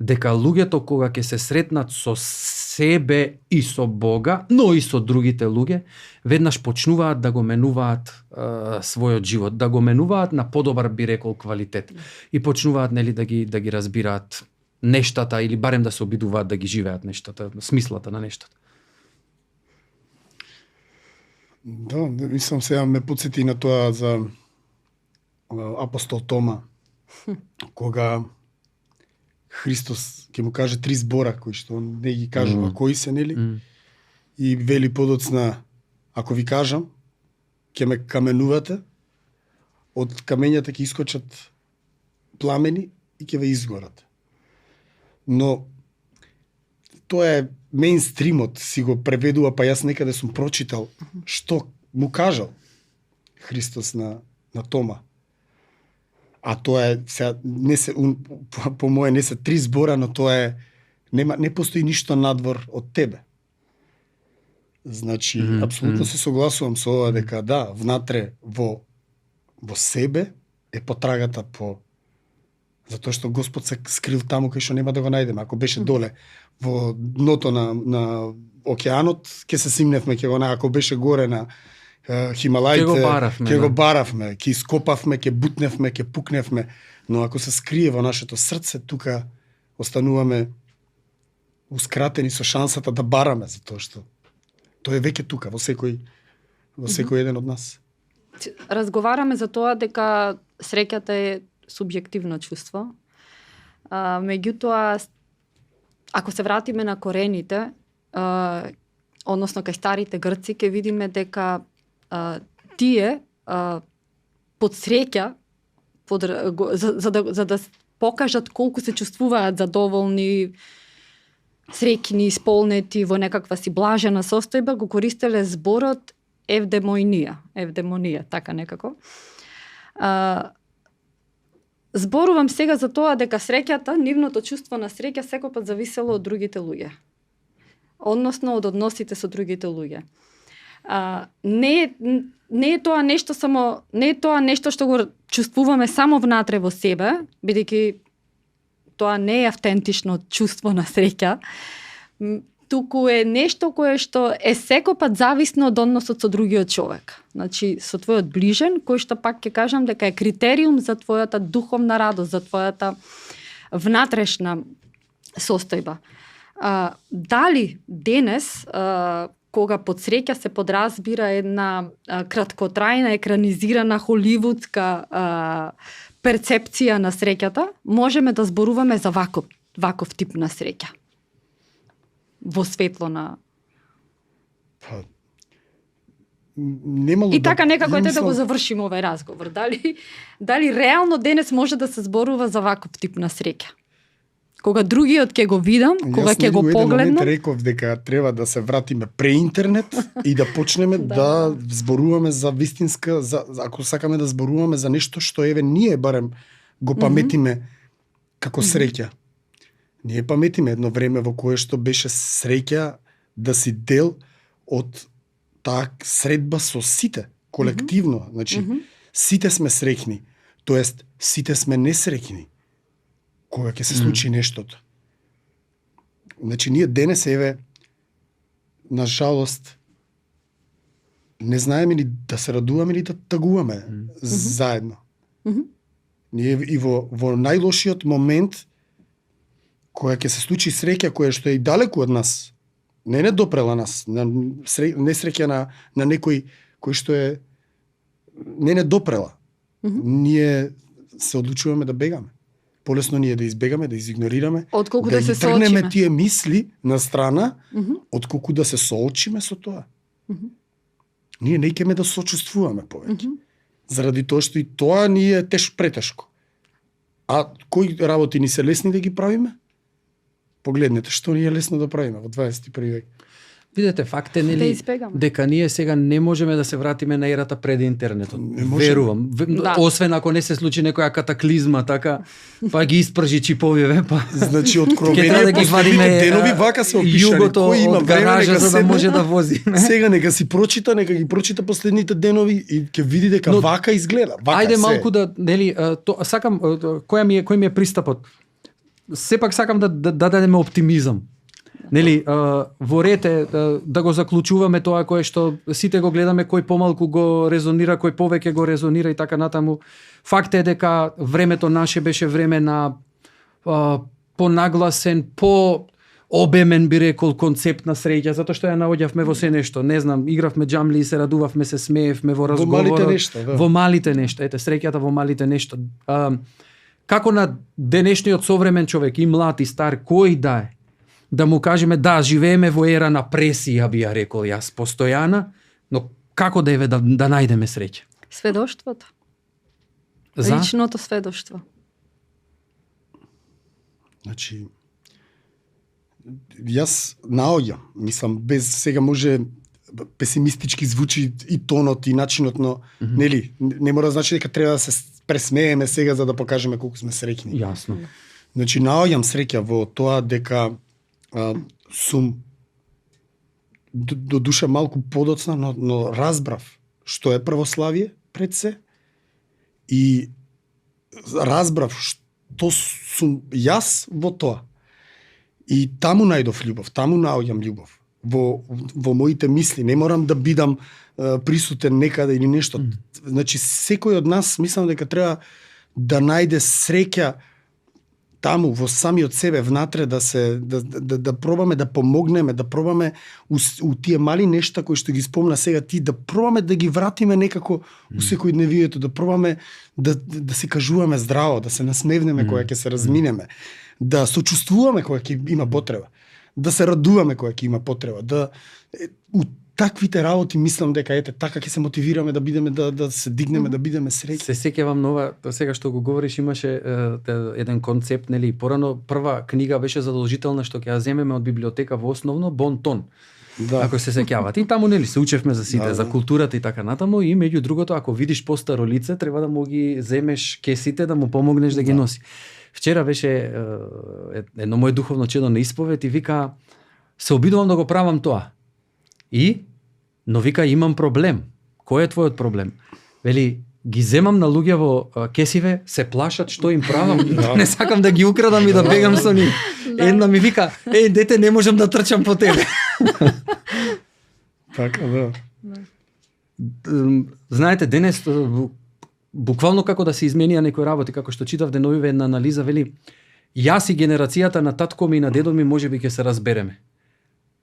[SPEAKER 1] дека луѓето кога ќе се сретнат со себе и со Бога, но и со другите луѓе, веднаш почнуваат да го менуваат својот живот, да го менуваат на подобар, би рекол, квалитет. И почнуваат да ги разбираат нештата или барем да се обидуваат да ги живеат нештата, смислата на нештата.
[SPEAKER 3] Да, мислам сега ме подсети на тоа за апостол Тома, кога Христос ќе му каже 3 збора кои што он не ги кажува кои се, нели? И вели подоцна, ако ви кажам, ќе ме каменувате, од камењата ќе искочат пламени и ќе ве изгорат. Но тоа е меинстримот, си го преведува, па јас некаде сум прочитал што му кажал Христос на Тома. А тоа е сега не се по моje не се 3 збора, но тоа е не постои ништо надвор од тебе. Значи апсолутно се согласувам со ова дека да, внатре во себе е потрагата по затоа што Господ се скрил таму кај што нема да го најдеме. Ако беше доле во дното на океанот, ќе се симневме, ќе го ако беше горе на Хималаите, ќе го баравме, ќе ископавме, ќе бутневме, ќе пукневме, но ако се скрие во нашето срце, тука остануваме ускратени со шансата да бараме, затоа што тоа е веќе тука во секој еден од нас.
[SPEAKER 2] Разговараме за тоа дека среќата е субјективно чувство. Меѓутоа, ако се вратиме на корените, односно кај старите грци, ќе видиме дека тие под среќа, за да покажат колку се чувствуваат задоволни, среќни, исполнети во некаква си блажена состојба, го користеле зборот евдемонија, така некако. Зборувам сега за тоа дека среќата, нивното чувство на среќа секогаш зависело од другите луѓе. Односно од односите со другите луѓе. Не е тоа нешто што го чувствуваме само внатре во себе, бидејќи тоа не е автентично чувство на среќа, туку е нешто кое што е секогаш зависно од односот со другиот човек. Значи, со твојот ближен, кој што пак ќе кажам дека е критериум за твојата духовна радост, за твојата внатрешна состојба. Дали денес, кога под среќа се подразбира една краткотрајна, екранизирана холивудска перцепција на среќата, можеме да зборуваме за ваков тип на среќа во светло на... И така некако е да го завршиме овој разговор. Дали реално денес може да се зборува за ваков тип на среќа? Кога другиот ќе го видам, кога ќе го погледнам...
[SPEAKER 3] Јас реков дека треба да се вратиме пре интернет и да почнеме да зборуваме за вистинска, ако сакаме да зборуваме за нешто што еве ние барем го паметиме како среќа. Ние паметиме едно време во кое што беше среќа да си дел од таа средба со сите, колективно. Значи, сите сме среќни, тоест сите сме несреќни кога ќе се случи нештото. Значи, ние денес, еве, на жалост, не знаеме ни да се радуваме ни да тагуваме заедно. Ние и во најлошиот момент, која ќе се случи среќа, која што е и далеку од нас, не допрела нас, несреќа на некој кој што е не допрела. Ние се одлучуваме да бегаме. полесно ни е да избегаме, да изигнорираме,
[SPEAKER 2] Отколку
[SPEAKER 3] да
[SPEAKER 2] да се
[SPEAKER 3] ги тргнеме
[SPEAKER 2] соочиме.
[SPEAKER 3] тие мисли на страна,
[SPEAKER 2] Мгм.
[SPEAKER 3] отколку да се соочиме со тоа.
[SPEAKER 2] Мгм.
[SPEAKER 3] Ние не икеме да сочувствуваме повеќе.
[SPEAKER 2] Мгм.
[SPEAKER 3] Заради тоа што и тоа ни е претешко. А кои работи ни се лесни да ги правиме? Погледнете што ни е лесно да правиме во 21 век.
[SPEAKER 1] Видете, факт е,
[SPEAKER 2] Да
[SPEAKER 1] нели,
[SPEAKER 2] избегаме.
[SPEAKER 1] дека ние сега не можеме да се вратиме на ерата пред интернетот.
[SPEAKER 3] Не можеме.
[SPEAKER 1] Верувам.
[SPEAKER 2] Да.
[SPEAKER 1] Освен ако не се случи некоја катаклизма, така, па ги испржи чиповиве, па...
[SPEAKER 3] Значи
[SPEAKER 1] Ќе
[SPEAKER 3] откровение
[SPEAKER 1] треба да ги вадиме
[SPEAKER 3] денови вака се опишани.
[SPEAKER 1] југото
[SPEAKER 3] Кој има
[SPEAKER 1] од
[SPEAKER 3] време
[SPEAKER 1] гаража
[SPEAKER 3] нека
[SPEAKER 1] за да
[SPEAKER 3] седне,
[SPEAKER 1] може да вози.
[SPEAKER 3] Сега нека си прочита, нека ги прочита последните денови и ќе види дека
[SPEAKER 1] Но,
[SPEAKER 3] вака изгледа. Вака
[SPEAKER 1] Ајде
[SPEAKER 3] се.
[SPEAKER 1] малку да, нели, сакам кој ми е пристапот. Сепак сакам да дадеме оптимизам. Нели, во ред е да го заклучуваме тоа кое што сите го гледаме, кој помалку го резонира, кој повеќе го резонира и така натаму. Факт е дека времето наше беше време на понагласен, обемен би рекол концепт на среќа, затоа што ја наоѓавме во се нешто. Не знам, игравме џамли и се радувавме, се смеевме во разговорот.
[SPEAKER 3] малите нешта, да.
[SPEAKER 1] Во малите нешта, ете, среќата во малите нешта. Како на денешниот современ човек, и млад и стар, кој да е, да му кажеме да, живееме во ера на пресија, би ја рекол јас, постојана, но како да еве да најдеме среќа?
[SPEAKER 2] Сведоштвото.
[SPEAKER 1] За?
[SPEAKER 2] Личното сведоштво.
[SPEAKER 3] Значи, јас наоѓам, мислам, без сега може песимистички звучи и тонот и начинот, но нели, не мора да значи дека треба да се пресмееме сега за да покажеме колку сме среќни.
[SPEAKER 1] Јасно.
[SPEAKER 3] Значи, наоѓам среќа во тоа дека сум до душа малку подоцна, но разбрав што е православие пред се и разбрав што сум јас во тоа. И таму најдов љубов, таму наоѓам љубов. Во моите мисли, не морам да бидам присутен некаде или нешто. Значи, секој од нас, мислам дека треба да најде среќа таму во самиот себе внатре, да пробаме да помогнеме, да пробаме у тие мали нешта кои што ги спомна сега ти, да пробаме да ги вратиме некако у секојдневието, да пробаме да се кажуваме здраво, да се насмевнеме кога ќе се разминеме, да сочувствуваме кога ќе има потреба, да се радуваме кога ќе има потреба, у таквите работи мислам дека ете така ќе се мотивираме да бидеме да се дигнеме, да бидеме среќни.
[SPEAKER 1] Се сеќавам нова, сега што го говориш, имаше еден концепт, нели, порано прва книга беше задолжителна што ќе ја земеме од библиотека во основно Бонтон.
[SPEAKER 3] Да.
[SPEAKER 1] Ако се сеќавате. И таму нели се учевме за сите,
[SPEAKER 3] Да,
[SPEAKER 1] за
[SPEAKER 3] да.
[SPEAKER 1] културата и така натаму, и меѓу другото ако видиш постаро лице, треба да му ги земеш кесите да му помогнеш да ги носи. Вчера беше едно мое духовно чедо на исповед и вика се обидувам да го правам тоа. Но вика имам проблем. Кој е твојот проблем? Вели ги земам на луѓе во кесиве, се плашат што им правам. Не сакам да ги украдам и да бегам со нив. Една ми вика, дете, не можам да трчам по тебе.
[SPEAKER 3] Така, да.
[SPEAKER 1] Знаете, денес буквално како да се изменија некои работи, како што читав деновиве една анализа, вели јас и генерацијата на татко ми и на дедо ми можеби ќе се разбереме.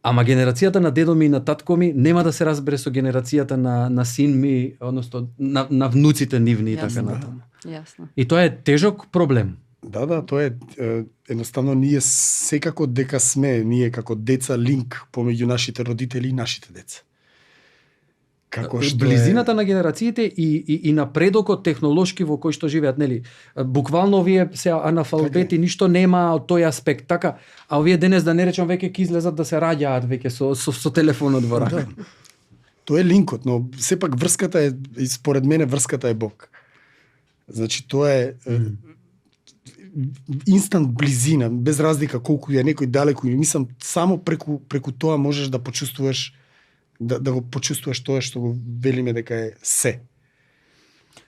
[SPEAKER 1] Ама генерацијата на дедо ми и на татко ми нема да се разбере со генерацијата на син ми, односно на внуците нивни и така
[SPEAKER 2] Јасно.
[SPEAKER 1] натаму.
[SPEAKER 2] Јасно.
[SPEAKER 1] И тоа е тежок проблем.
[SPEAKER 3] Да, тоа е едноставно ние секако дека сме ние како деца линк помеѓу нашите родители и нашите деца. Како што
[SPEAKER 1] Близината на генерациите и напредокот технолошки во кој што живеат, нели? Буквално овие се аналфабети, ништо нема од тој аспект, така, а овие денес да не речам веќе ќе излезат да се раѓаат веќе со телефонот во рака.
[SPEAKER 3] Да. Тоа е линкот, но сепак врската е, и според мене врската е Бог. Значи тоа е инстант близина, без разлика колку е некој далеку, и мислам само преку тоа можеш да почувствуваш да го почувствуваш тоа што го велиме дека е се.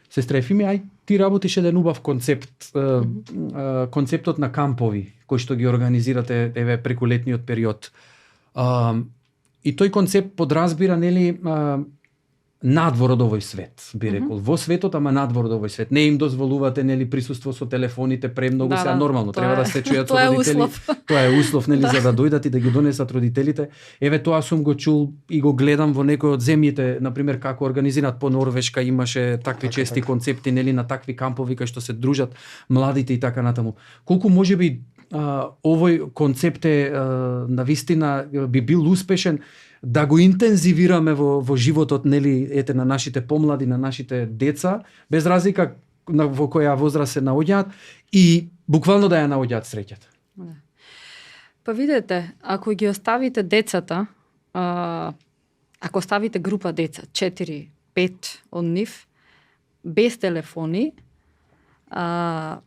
[SPEAKER 1] Сестра Ефими, ај ти работиш еден убав концепт, концептот на кампови кои што ги организирате еве преку летниот период. И тој концепт подразбира, нели, надвор од овој свет, би рекол. Во светот, ама надвор од овој свет. Не им дозволувате, нели, присуство со телефоните премногу, сега нормално, треба да се чујат со родители. Тоа е услов, нели, за да дојдат и да ги донесат родителите. Еве тоа сум го чул и го гледам во некои од земјите, на пример како организираат по Норвешка, имаше такви чести концепти, нели, на такви кампови кај што се дружат младите и така натаму. Колку можеби овој концепт е навистина би бил успешен да го интензивираме во животот, нели, ете, на нашите помлади, на нашите деца, без разлика во која возраст се наоѓаат и буквално да ја наоѓаат среќата.
[SPEAKER 2] Па видете, ако ги оставите децата, ако оставите група деца, 4-5 од нив, без телефони,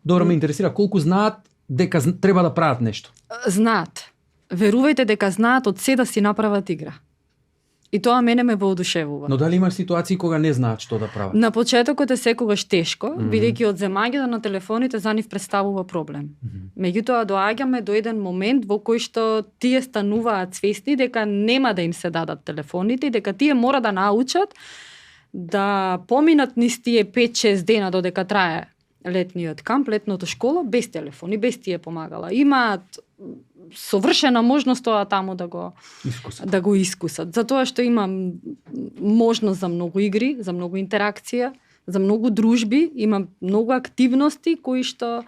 [SPEAKER 1] Добро, ме интересира колку знаат дека треба да прават нешто.
[SPEAKER 2] Знаат. Верувајте дека знаат од се да си направат игра. И тоа мене ме воодушевува.
[SPEAKER 1] Но дали имаш ситуации кога не знаат што да прават?
[SPEAKER 2] На почетокот е секогаш тешко, бидејќи од земањето на телефоните за нив представува проблем. Меѓутоа доаѓаме до еден момент во кој што тие стануваат свесни дека нема да им се дадат телефоните и дека тие мора да научат да поминат низ тие 5-6 дена додека трае летниот камп, летното школа, без телефони, без тие помагала. Имаат совршена можност тоа таму да го искусат. Затоа што има можност за многу игри, за многу интеракција, за многу дружби, има многу активности кои што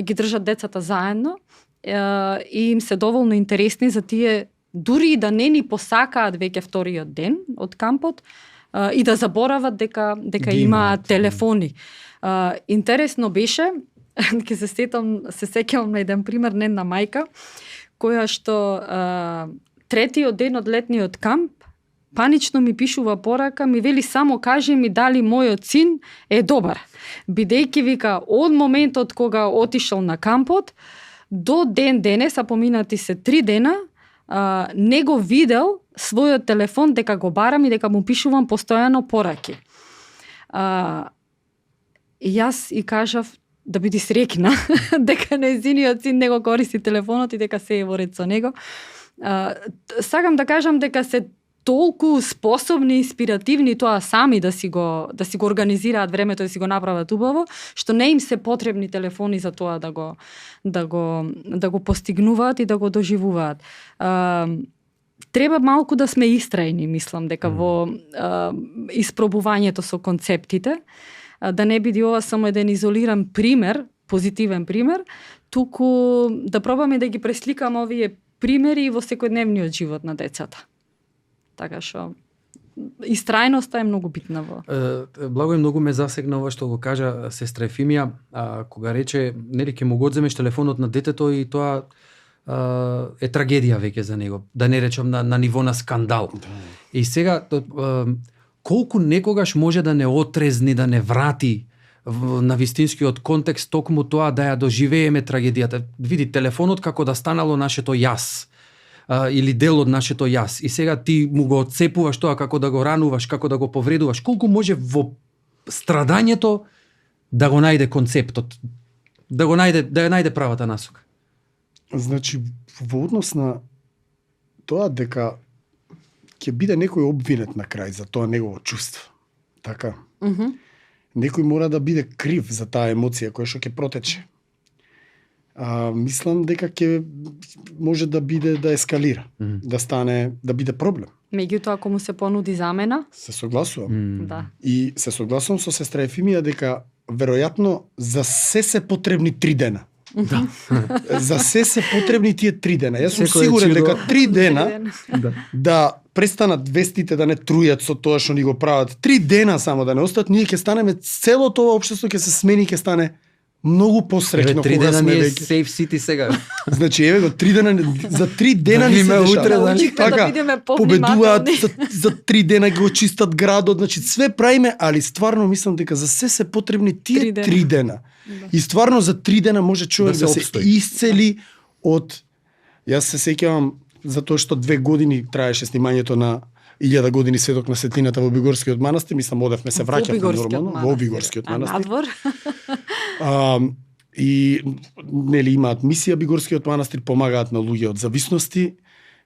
[SPEAKER 2] ги држат децата заедно и им се доволно интересни за тие, дури и да не ни посакаат веќе вториот ден од кампот, и да заборават дека имаат телефони. Интересно беше, ќе се сеќавам на еден пример, не на мајка, која што третиот ден од летниот камп панично ми пишува порака, ми вели само кажи ми дали мојот син е добар. Бидејќи вика од моментот кога отишол на кампот до ден денес, а поминати се 3 дена, не го видел својот телефон дека го барам и дека му пишувам постојано пораки. И јас и кажав да биде среќна дека нејзиниот син не го користи телефонот и дека се е во ред со него. Сакам да кажам дека се толку способни, инспиративни тоа сами да си го организираат времето, да си го направат убаво, што не им се потребни телефони за тоа да го постигнуваат и да го доживуваат. Треба малку да сме истрајни, мислам, дека во испробувањето со концептите, да не биде ова само еден изолиран пример, позитивен пример, туку да пробаме да ги пресликаме овие примери во секојдневниот живот на децата. Така што истрајноста е многу битна во.
[SPEAKER 1] Благо многу ме засегна ова што го кажа сестра Ефимија, кога рече, нели ќе му го одземеш телефонот на детето и тоа е трагедија веќе за него, да не речам на ниво на скандал. И сега колку некогаш може да не отрезни, да не врати на вистинскиот контекст токму тоа да ја доживееме трагедијата. Види, телефонот како да станало нашето јас, или дел од нашето јас. И сега ти му го отцепуваш тоа како да го рануваш, како да го повредуваш. Колку може во страдањето да го најде концептот, да ја најде правата насока?
[SPEAKER 3] Значи, во однос на тоа дека ќе биде некој обвинет на крај за тоа негово чувство. Така? Некој мора да биде крив за таа емоција која што ќе протече. Мислам дека ќе може да биде да ескалира, да стане, да биде проблем.
[SPEAKER 2] Меѓутоа, ако му се понуди замена?
[SPEAKER 3] Се согласувам.
[SPEAKER 2] Да.
[SPEAKER 3] И се согласувам со сестра Ефимија дека веројатно за се потребни 3 дена.
[SPEAKER 1] Да.
[SPEAKER 3] За се потребни тие 3 дена. Јас сум сигурен дека 3 дена да престанат вестите да не трујат со тоа што ни го прават. 3 дена само да не остат, ние ќе станеме, целото ова општество ќе се смени, ќе стане многу посреќно кога сме веќе.
[SPEAKER 1] Safe City сега.
[SPEAKER 3] Значи еве го 3 дена, за 3 дена ни се дешава.
[SPEAKER 2] Така,
[SPEAKER 3] победуваат за 3 дена, го чистат градот, значи све правиме, али стварно мислам дека за се потребни тие 3 дена. И стварно за 3 дена може човек да се исцели од... Јас се сеќавам за тоа што 2 години траеше снимањето на 1000 години светок на светлината во Бигорскиот манастир, мислам одевме се враќаме нормално во Бигорскиот манастир.
[SPEAKER 2] Надвор.
[SPEAKER 3] И нели имаат мисија Бигорскиот манастир, помагаат на луѓе од зависности.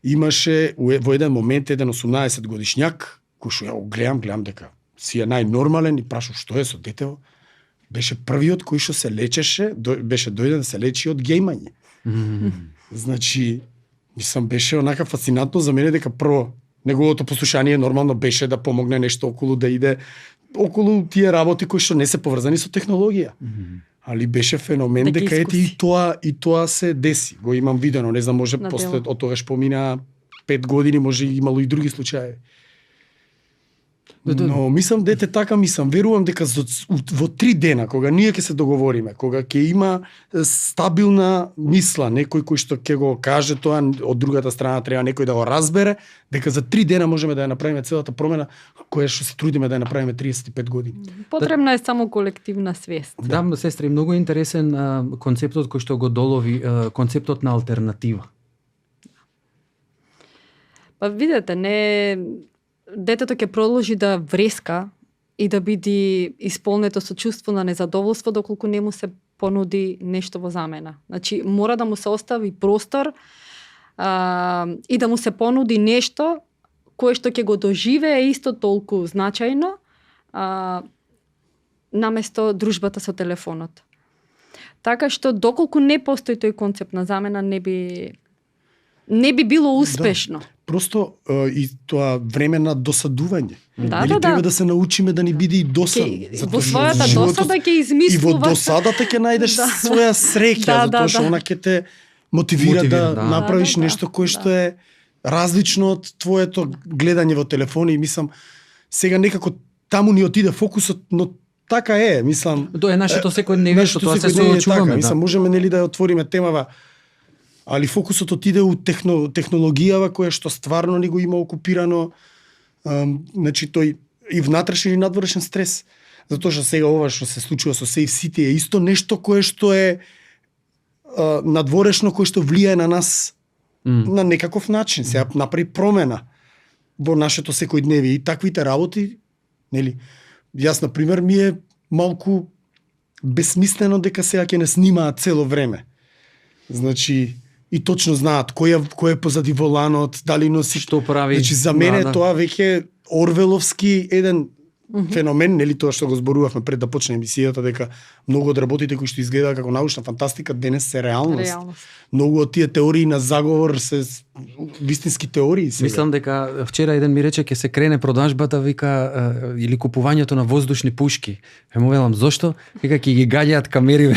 [SPEAKER 3] Имаше во еден момент еден 18 годишњак кој што ја го гледам дека си е најнормален и прашав што е со детево, беше првиот кој што се лечеше, беше дојден да се лечи од гејмање. Значи, мислам, беше онака фасцинантно за мене дека прво неговото послушание нормално беше да помогне нешто околу да иде околу тие работи кои што не се поврзани со технологија. Али беше феномен
[SPEAKER 2] Да ги
[SPEAKER 3] дека ете
[SPEAKER 2] искуси.
[SPEAKER 3] и тоа се деси. Го имам видено, не знам, може
[SPEAKER 2] На
[SPEAKER 3] после
[SPEAKER 2] дело.
[SPEAKER 3] од тогаш помина 5 години, може имало и други случаи. Но мислам дете така верувам дека во 3 дена кога ние ќе се договориме, кога ќе има стабилна мисла, некој кој што ќе го каже тоа, од другата страна треба некој да го разбере, дека за 3 дена можеме да ја направиме целата промена која што се трудиме да ја направиме 35 години.
[SPEAKER 2] Потребна е само колективна свест.
[SPEAKER 1] Да, сестри, многу интересен концептот кој што го долови, концептот на алтернатива.
[SPEAKER 2] Па видете, детето ќе продолжи да вреска и да биде исполнето со чувство на незадоволство доколку не му се понуди нешто во замена. Значи, мора да му се остави простор и да му се понуди нешто кое што ќе го доживее исто толку значајно наместо дружбата со телефонот. Така што доколку не постои тој концепт на замена, не би било успешно.
[SPEAKER 3] Да. Просто и тоа време на досадување.
[SPEAKER 2] Да,
[SPEAKER 3] Нели
[SPEAKER 2] да,
[SPEAKER 3] треба
[SPEAKER 2] да.
[SPEAKER 3] да се научиме да ни биде и досадно.
[SPEAKER 2] Во својата досада ќе измислуваш.
[SPEAKER 3] И во досадата ќе најдеш
[SPEAKER 2] Да.
[SPEAKER 3] своја среќа, затоа што она ќе те мотивира да направиш нешто кое што е различно од твоето гледање во телефон и мислам сега некако таму ни отиде фокусот, но така е, мислам.
[SPEAKER 1] Тоа е нашето секојдневие, што тоа се соочуваме.
[SPEAKER 3] Мислам, можеме нели да ја отвориме темава, али фокусот отиде у технологијава која што стварно ни го има окупирано, значи тој и внатрешен и надворешен стрес. Затоа што сега ова што се случува со Safe City е исто нешто кое што е надворешно, кое што влијае на нас на некаков начин. Сега направи промена во нашето секојдневие и таквите работи, нели? Јас на пример ми е малку безсмислено дека сега ќе не снимаат цело време. Значи и точно знаат кој е позади воланот, дали носи
[SPEAKER 1] што прави.
[SPEAKER 3] Значи за мене тоа веќе орвеловски еден феномен, нели тоа што го зборувавме пред да почне емисијата, дека многу од работите кои што изгледаат како научна фантастика денес се реалност. Многу од тие теории на заговор се вистински теории сега.
[SPEAKER 1] Мислам дека вчера еден ми рече ќе се крене продажбата, вика, или купувањето на воздушни пушки. Му велам зошто? Вика ќе ги гаѓаат камери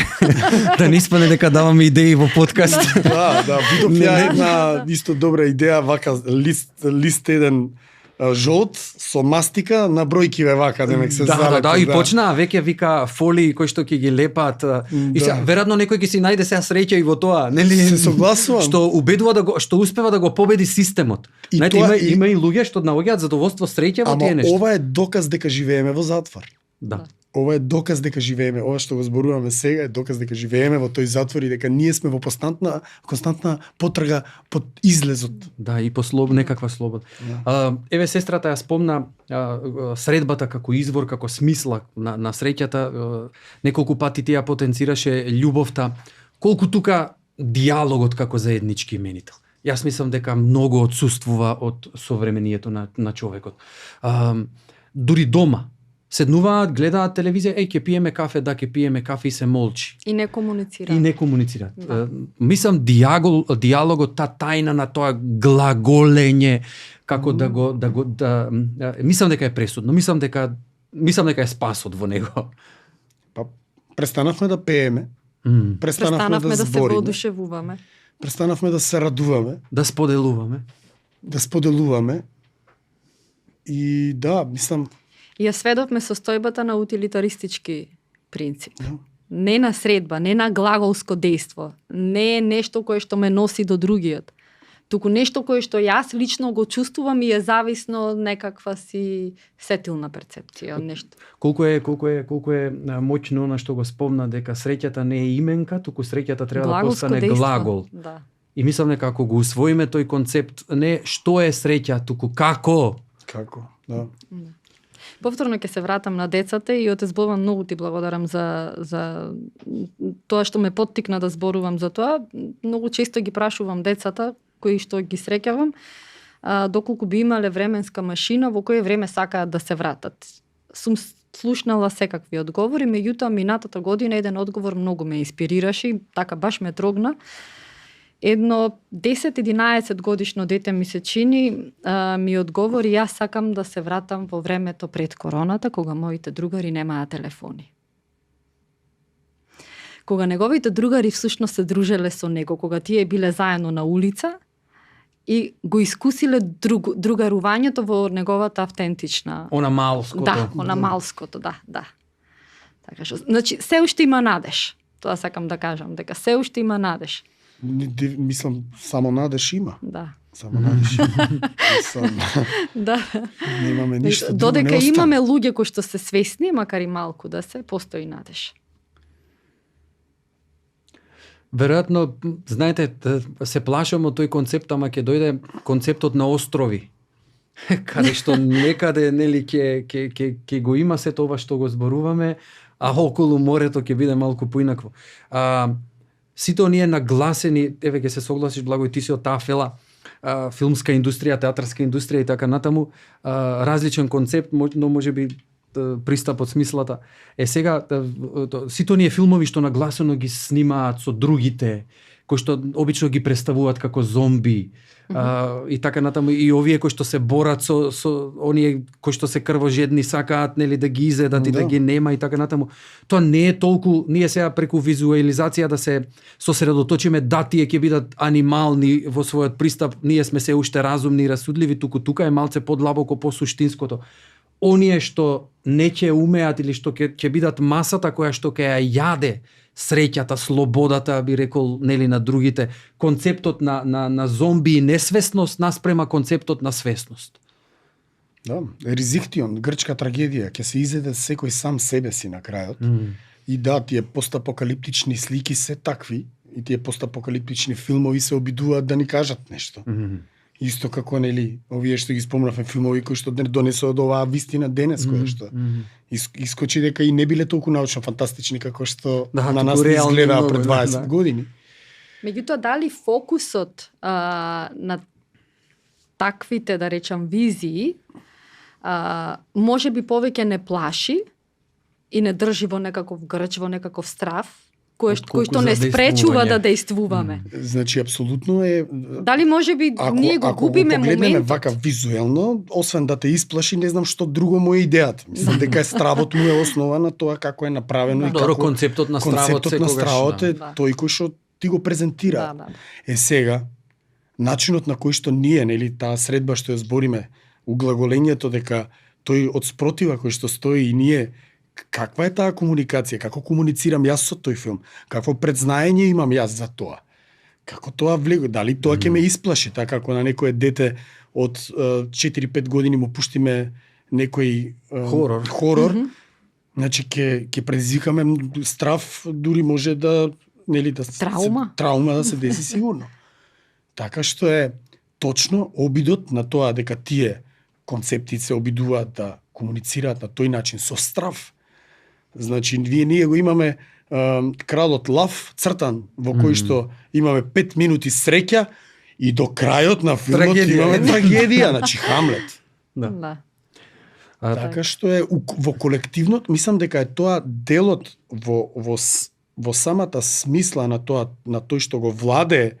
[SPEAKER 1] да не испане дека даваме идеи во подкаст.
[SPEAKER 3] Да, видов ја една исто добра идеја, вака лист еден жолт со мастика на бројкиве вака демек се заради.
[SPEAKER 1] Да, и почнаа веќе вика фолии кои што ќе ги лепат. И сега веројатно некој ќе си најде сега среќа и во тоа, нели?
[SPEAKER 3] Се согласувам.
[SPEAKER 1] Што убедува што успева да го победи системот. Знаете, има и луѓе што наоѓаат задоволство, среќа во тие нешта.
[SPEAKER 3] Ама ова е доказ дека живееме во затвор.
[SPEAKER 1] Да.
[SPEAKER 3] Ова е доказ дека живееме, ова што го зборуваме сега е доказ дека живееме во тој затвор и дека ние сме во константна потрага под излезот.
[SPEAKER 1] Да, и по некаква слобода. Еве сестрата ја спомна средбата како извор, како смисла на среќата. Неколку пати ти ја потенцираше љубовта. Колку тука диалогот како заеднички именител. Јас мислам дека многу отсуствува од современието на човекот. Дури дома седнуваат, гледаат телевизија, ќе пиеме кафе, да, ќе пиеме кафе и се молчи.
[SPEAKER 2] И не комуницираат.
[SPEAKER 1] Да. Мислам диалогот, та тајна на тоа глаголење, како мислам дека е пресудно. Мислам дека е спасот во него.
[SPEAKER 3] Па престанавме да пееме. Престанавме да
[SPEAKER 2] се
[SPEAKER 3] збориме.
[SPEAKER 2] воодушевуваме.
[SPEAKER 3] Престанавме да се радуваме.
[SPEAKER 1] Да споделуваме. И да, мислам
[SPEAKER 2] И ја сведовме состојбата на утилитаристички принцип. Не на средба, не на глаголско дејство, не е нешто кое што ме носи до другиот, туку нешто кое што јас лично го чувствувам и е зависно од некаква си сетилна перцепција, нешто.
[SPEAKER 1] Колку е моќно она што го спомна дека среќата не е именка, туку среќата треба да постане глагол.
[SPEAKER 2] Да.
[SPEAKER 1] И мислам дека ако го усвоиме тој концепт, не што е среќа, туку како,
[SPEAKER 3] да.
[SPEAKER 2] Повторно ќе се вратам на децата и отец Бован, многу ти благодарам за тоа што ме поттикна да зборувам за тоа. Многу често ги прашувам децата кои што ги среќавам, доколку би имале временска машина, во кое време сакаат да се вратат. Сум слушнала секакви одговори, меѓутоа минатата година еден одговор многу ме инспирираше и така баш ме трогна. Едно 10-11 годишно дете ми се чини, ми одговори: јас сакам да се вратам во времето пред короната, кога моите другари немаа телефони. Кога неговите другари всушност се дружеле со него, кога тие биле заедно на улица и го искусиле другарувањето во неговата автентична...
[SPEAKER 1] Она малското.
[SPEAKER 2] Да, она малското, да. Така што, значи, се уште има надеж. Тоа сакам да кажам, дека се уште има надеж.
[SPEAKER 3] Мислам, само надеж има.
[SPEAKER 2] Да.
[SPEAKER 3] Само надеж има.
[SPEAKER 2] Да.
[SPEAKER 3] Немаме ништо друго,
[SPEAKER 2] Додека
[SPEAKER 3] не остана.
[SPEAKER 2] имаме луѓе кои што се свесни, макар и малку да се, постои надеж.
[SPEAKER 1] Веројатно, знаете, се плашам од тој концепт, ама ќе дојде концептот на острови. Каде што некаде, нели, ќе го има сето ова што го зборуваме, а околу морето ќе биде малку поинакво. Сите оние нагласени, еве ќе се согласиш, Благој, ти си од таа фела, филмска индустрија, театарска индустрија и така натаму, различен концепт, но можеби пристапот, смислата. Сега, сите оние филмови што нагласено ги снимаат со другите, кои што обично ги представуваат како зомби, и така натаму, и овие кои што се борат со оние кои што се крвожедни, сакаат, нели, да ги изедат и да ги нема и така натаму. Тоа не е толку, ние сега преку визуализација да се сосредоточиме, да, тие ќе бидат анимални во својот пристап, ние сме се уште разумни и расудливи, тука е малце подлабоко по суштинското. Оние што не ќе умеат или што ќе бидат масата која што ќе ја јаде среќата, слободата, би рекол, нели, на другите, концептот на зомби и несвесност наспрема концептот на свесност.
[SPEAKER 3] Да, Ризихтион, грчка трагедија, ќе се изеде секој сам себе си на крајот. И да, тие постапокалиптични слики се такви, и тие постапокалиптични филмови се обидуваат да ни кажат нешто. Исто како, нели, овие што ги спомнавме филмови кои што донесоа оваа вистина денес, која што искочи дека и не биле толку научно фантастични како што на нас не изгледаа пред 20 години.
[SPEAKER 2] Меѓутоа, дали фокусот на таквите, да речам, визии, може би повеќе не плаши и не држи во некаков грч, во некаков страв, кој што не спречува да действуваме.
[SPEAKER 3] Значи, апсолутно е...
[SPEAKER 2] Дали може би ние го губиме моментот? Ако го погледнеме вака
[SPEAKER 3] визуелно, освен да те исплаши, не знам што друго му е идејата. Мислам дека стравот му е основа на тоа како е направено и како...
[SPEAKER 1] Концептот на стравот
[SPEAKER 3] е тој кој што ти го презентира. Сега, начинот на кој што ние, нели, таа средба што ја збориме, углаголењето дека тој од спротива кој што стои и ние, каква е таа комуникација, како комуницирам јас со тој филм, какво предзнаење имам јас за тоа, како тоа влегува, дали тоа ќе ме исплаши, така како на некое дете од 4-5 години му пуштиме некој хорор, значи ќе предизвикаме страв, дури може да, нели, да травма да се деси сигурно. Така што е точно обидот на тоа дека тие концепти се обидуваат да комуницираат на тој начин со страв. Значи, ние го имаме Кралот Лав цртан, во кој што имаме 5 минути среќа и до крајот на филмот имаме трагедија, значи Хамлет.
[SPEAKER 2] Да.
[SPEAKER 3] Така што е во колективнот, мислам дека е тоа делот во самата смисла на тоа, на тој што го владее,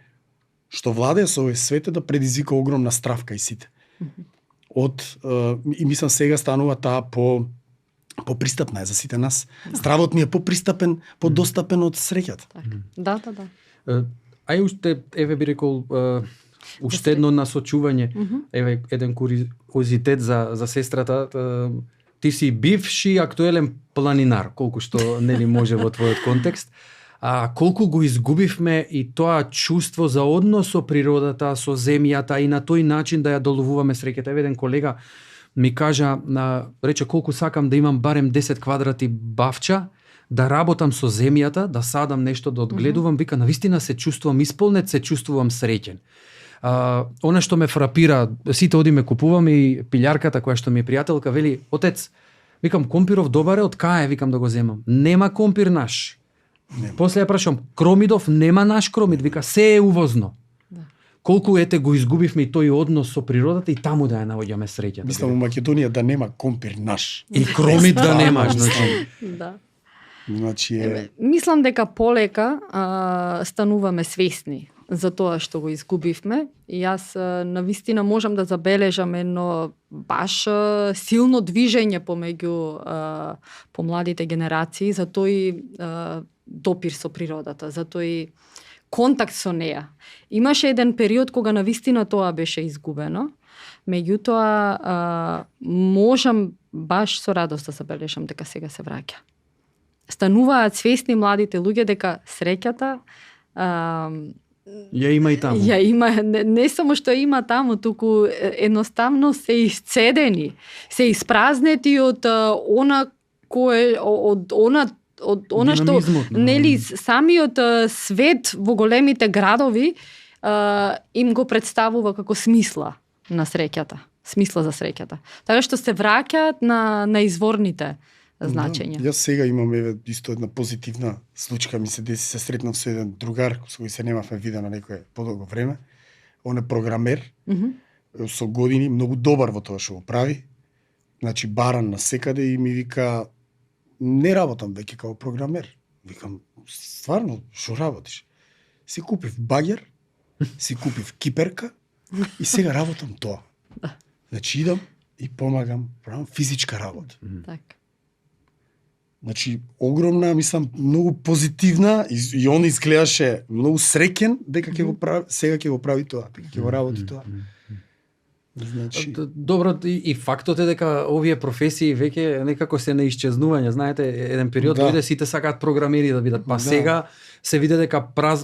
[SPEAKER 3] што владее со овој свет, да предизвика огромна страв кај сите. И мислам сега станува таа попристапна е за сите нас. Стравот ни е попристапен, подостапен од среќата.
[SPEAKER 2] Да.
[SPEAKER 1] Ај уште, еве би рекол, уште едно насочување, еве еден куриозитет за сестрата. Ти си бивши актуелен планинар, колку што нели може во твојот контекст. Колку го изгубивме и тоа чувство за однос со природата, со земјата и на тој начин да ја доловуваме среќата. Еве еден колега ми кажа, рече, колку сакам да имам барем 10 квадрати бавча, да работам со земјата, да садам нешто, да одгледувам, вика, навистина се чувствувам исполнет, се чувствувам среќен. Она што ме фрапира, сите одиме купуваме и пилјарката која што ми е пријателка вели, отец, викам, компиров добар е, од кај е, викам да го земам. Нема компир наш. После ја прашам, кромидов, нема наш кромид, вика, се е увозно. колку го изгубивме и тој однос со природата и таму да ја наоѓаме среќата.
[SPEAKER 3] Мислам у Македонија да нема компир наш.
[SPEAKER 1] И кромит да немаш, значи.
[SPEAKER 2] Да.
[SPEAKER 3] Значи
[SPEAKER 2] Мислам дека полека стануваме свесни за тоа што го изгубивме и јас навистина можам да забележам едно баш силно движење помеѓу помладите генерации за тој допир со природата, за тој контакт со неа. Имаше еден период кога навистина тоа беше изгубено, меѓутоа можам баш со радост да забележам дека сега се враќа. Стануваат свесни младите луѓе дека среќата
[SPEAKER 1] ја има и таму.
[SPEAKER 2] Ја има, не само што има таму, туку едноставно се исцедени, се испразнети од она кое од она што нели самиот свет во големите градови им го представува како смисла на среќата, смисла за среќата. Така што се враќаат на изворните значења.
[SPEAKER 3] Јас сега имам исто една позитивна случка, ми се деси, се сретнав со еден другар со кој се немавме видено некое подолго време. Он е програмер, со години, многу добар во тоа што го прави. Значи баран на секаде и ми вика не работам веќе како програмер. Викам, стварно, што работиш? Си купив багер, си купив киперка и сега работам тоа. Значи идам и помагам, правам физичка работа.
[SPEAKER 2] Така.
[SPEAKER 3] Значи, огромна, мислам, многу позитивна и он изгледаше многу среќен дека ќе го прави, сега ќе го прави тоа, дека ќе го работи тоа. Значи,
[SPEAKER 1] добро и фактот е дека овие професии веќе некако се на исчезнување. Знаете, еден период дојде сите сакаат програмери да бидат, па сега се види дека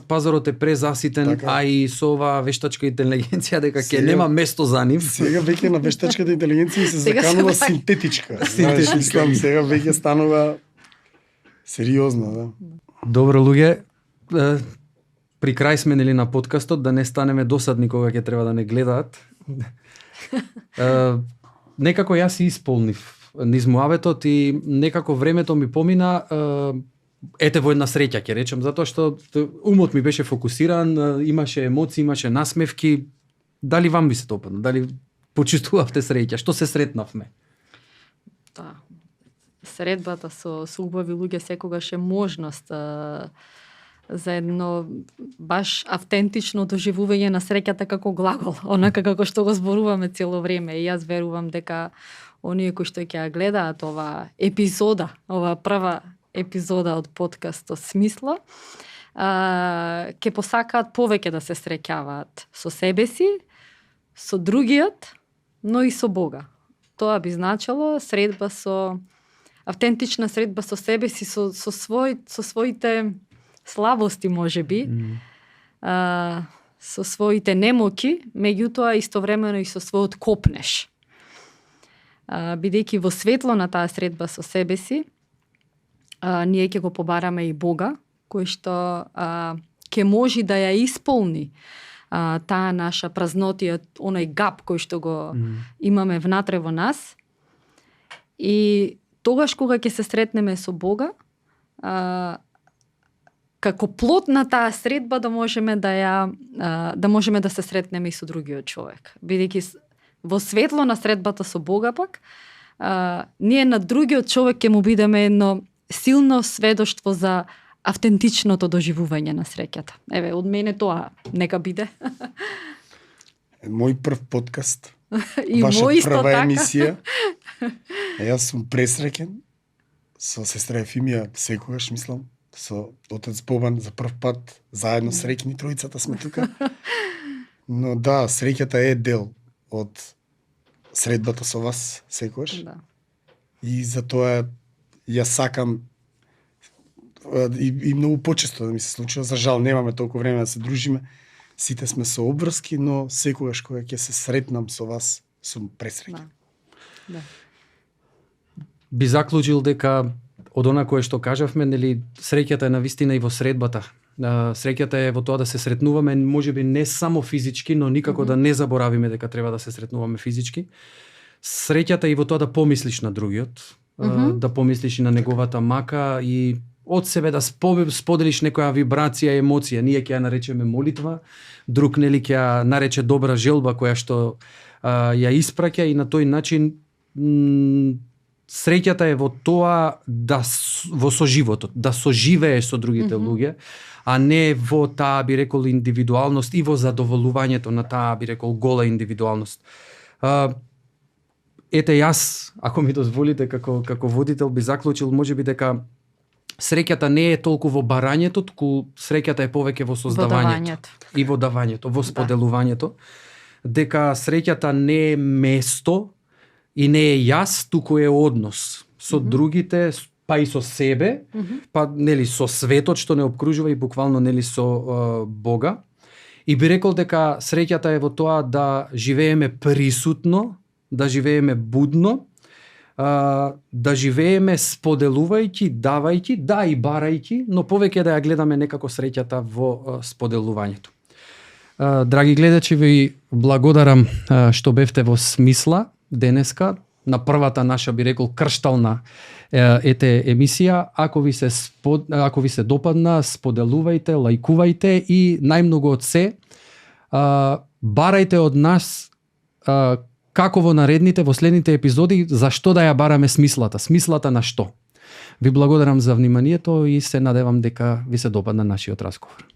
[SPEAKER 1] пазарот е презаситен, така, а и со ова вештачка интелигенција дека ќе нема место за нив.
[SPEAKER 3] Сега веќе на вештачката интелигенција се заканува синтетичка. Знаеш, мислам, сега веќе станува сериозно, да.
[SPEAKER 1] Добро, луѓе, при крај сме нели на подкастот, да не станеме досадни кога ќе треба да не гледаат. Некако јас се исполнив низ муабетот и некако времето ми помина ете во една среќа, ќе речем, затоа што умот ми беше фокусиран, имаше емоции, имаше насмевки. Дали вам би се допадна? Дали почувствувавте среќа? Што се сретнавме?
[SPEAKER 2] Да. Средбата со убави луѓе секогаш е можност за едно баш автентично доживување на среќата како глагол, онака како што го зборуваме цело време. И јас верувам дека оние кои што ќе ја гледаат ова епизода, ова прва епизода од подкастот Смисла, ќе посакаат повеќе да се среќаваат со себе си, со другиот, но и со Бога. Тоа би значило средба со автентична средба со себе си, со своите слабости можеби, со своите немоки, меѓутоа истовремено и со својот копнеш. Бидејќи во светло на таа средба со себе си, ние ќе го побараме и Бога, кој што ќе може да ја исполни таа наша празнотија, оној гап кој што го имаме внатре во нас. И тогаш кога ќе се сретнеме со Бога, како плод на таа средба да можеме да се сретнеме и со другиот човек. Бидејќи во светло на средбата со Бога пак, ние на другиот човек ќе му бидеме едно силно сведоштво за автентичното доживување на среќата. Еве, од мене тоа нека биде.
[SPEAKER 3] Мој прв подкаст.
[SPEAKER 2] И
[SPEAKER 3] ваша
[SPEAKER 2] мој исто
[SPEAKER 3] прва
[SPEAKER 2] така.
[SPEAKER 3] емисија. Јас сум пресреќен со сестра Ефимија, секогаш мислам, со отец Бобан за прв пат, заедно среќни тројцата сме тука. Но да, среќата е дел од средбата со вас секогаш.
[SPEAKER 2] Да.
[SPEAKER 3] И затоа ја сакам и многу почесто да ми се случува. За жал немаме толку време да се дружиме. Сите сме со обврски, но секогаш кога ќе се сретнам со вас, сум пресреќен.
[SPEAKER 2] Да.
[SPEAKER 1] Би заклучил дека од она кое што кажавме, нели, среќата е навистина и во средбата. Среќата е во тоа да се сретнуваме, можеби не само физички, но никако да не заборавиме дека треба да се сретнуваме физички. Среќата е и во тоа да помислиш на другиот, да помислиш и на неговата мака и од себе да споделиш некоја вибрација, емоција. Ние ќе ја наречеме молитва, друг нели ќе ја нарече добра желба која што ја испраќа, и на тој начин среќата е во тоа да во соживотот, да соживееш со другите луѓе, а не во таа, би рекол, индивидуалност и во задоволувањето на таа, би рекол, гола индивидуалност. Ете, јас, ако ми дозволите, како водител би заклучил можеби дека среќата не е толку во барањето, туку среќата е повеќе во создавањето и во давањето, во споделувањето. Дека среќата не е место и не е јас, туку е однос со другите, па и со себе, па нели со светот што не обкружува и буквално нели со Бога. И би рекол дека среќата е во тоа да живееме присутно, да живееме будно, да живееме споделувајќи, давајќи, да и барајќи, но повеќе да ја гледаме некако среќата во споделувањето. Драги гледачи, ви благодарам што бевте во Смисла денеска, на првата наша, би рекол, крштална емисија. Ако ви се допадна, споделувајте, лајкувајте и најмногу од се барајте од нас како во наредните, во следните епизоди, зашто да ја бараме смислата на што. Ви благодарам за вниманието и се надевам дека ви се допадна нашиот разговор.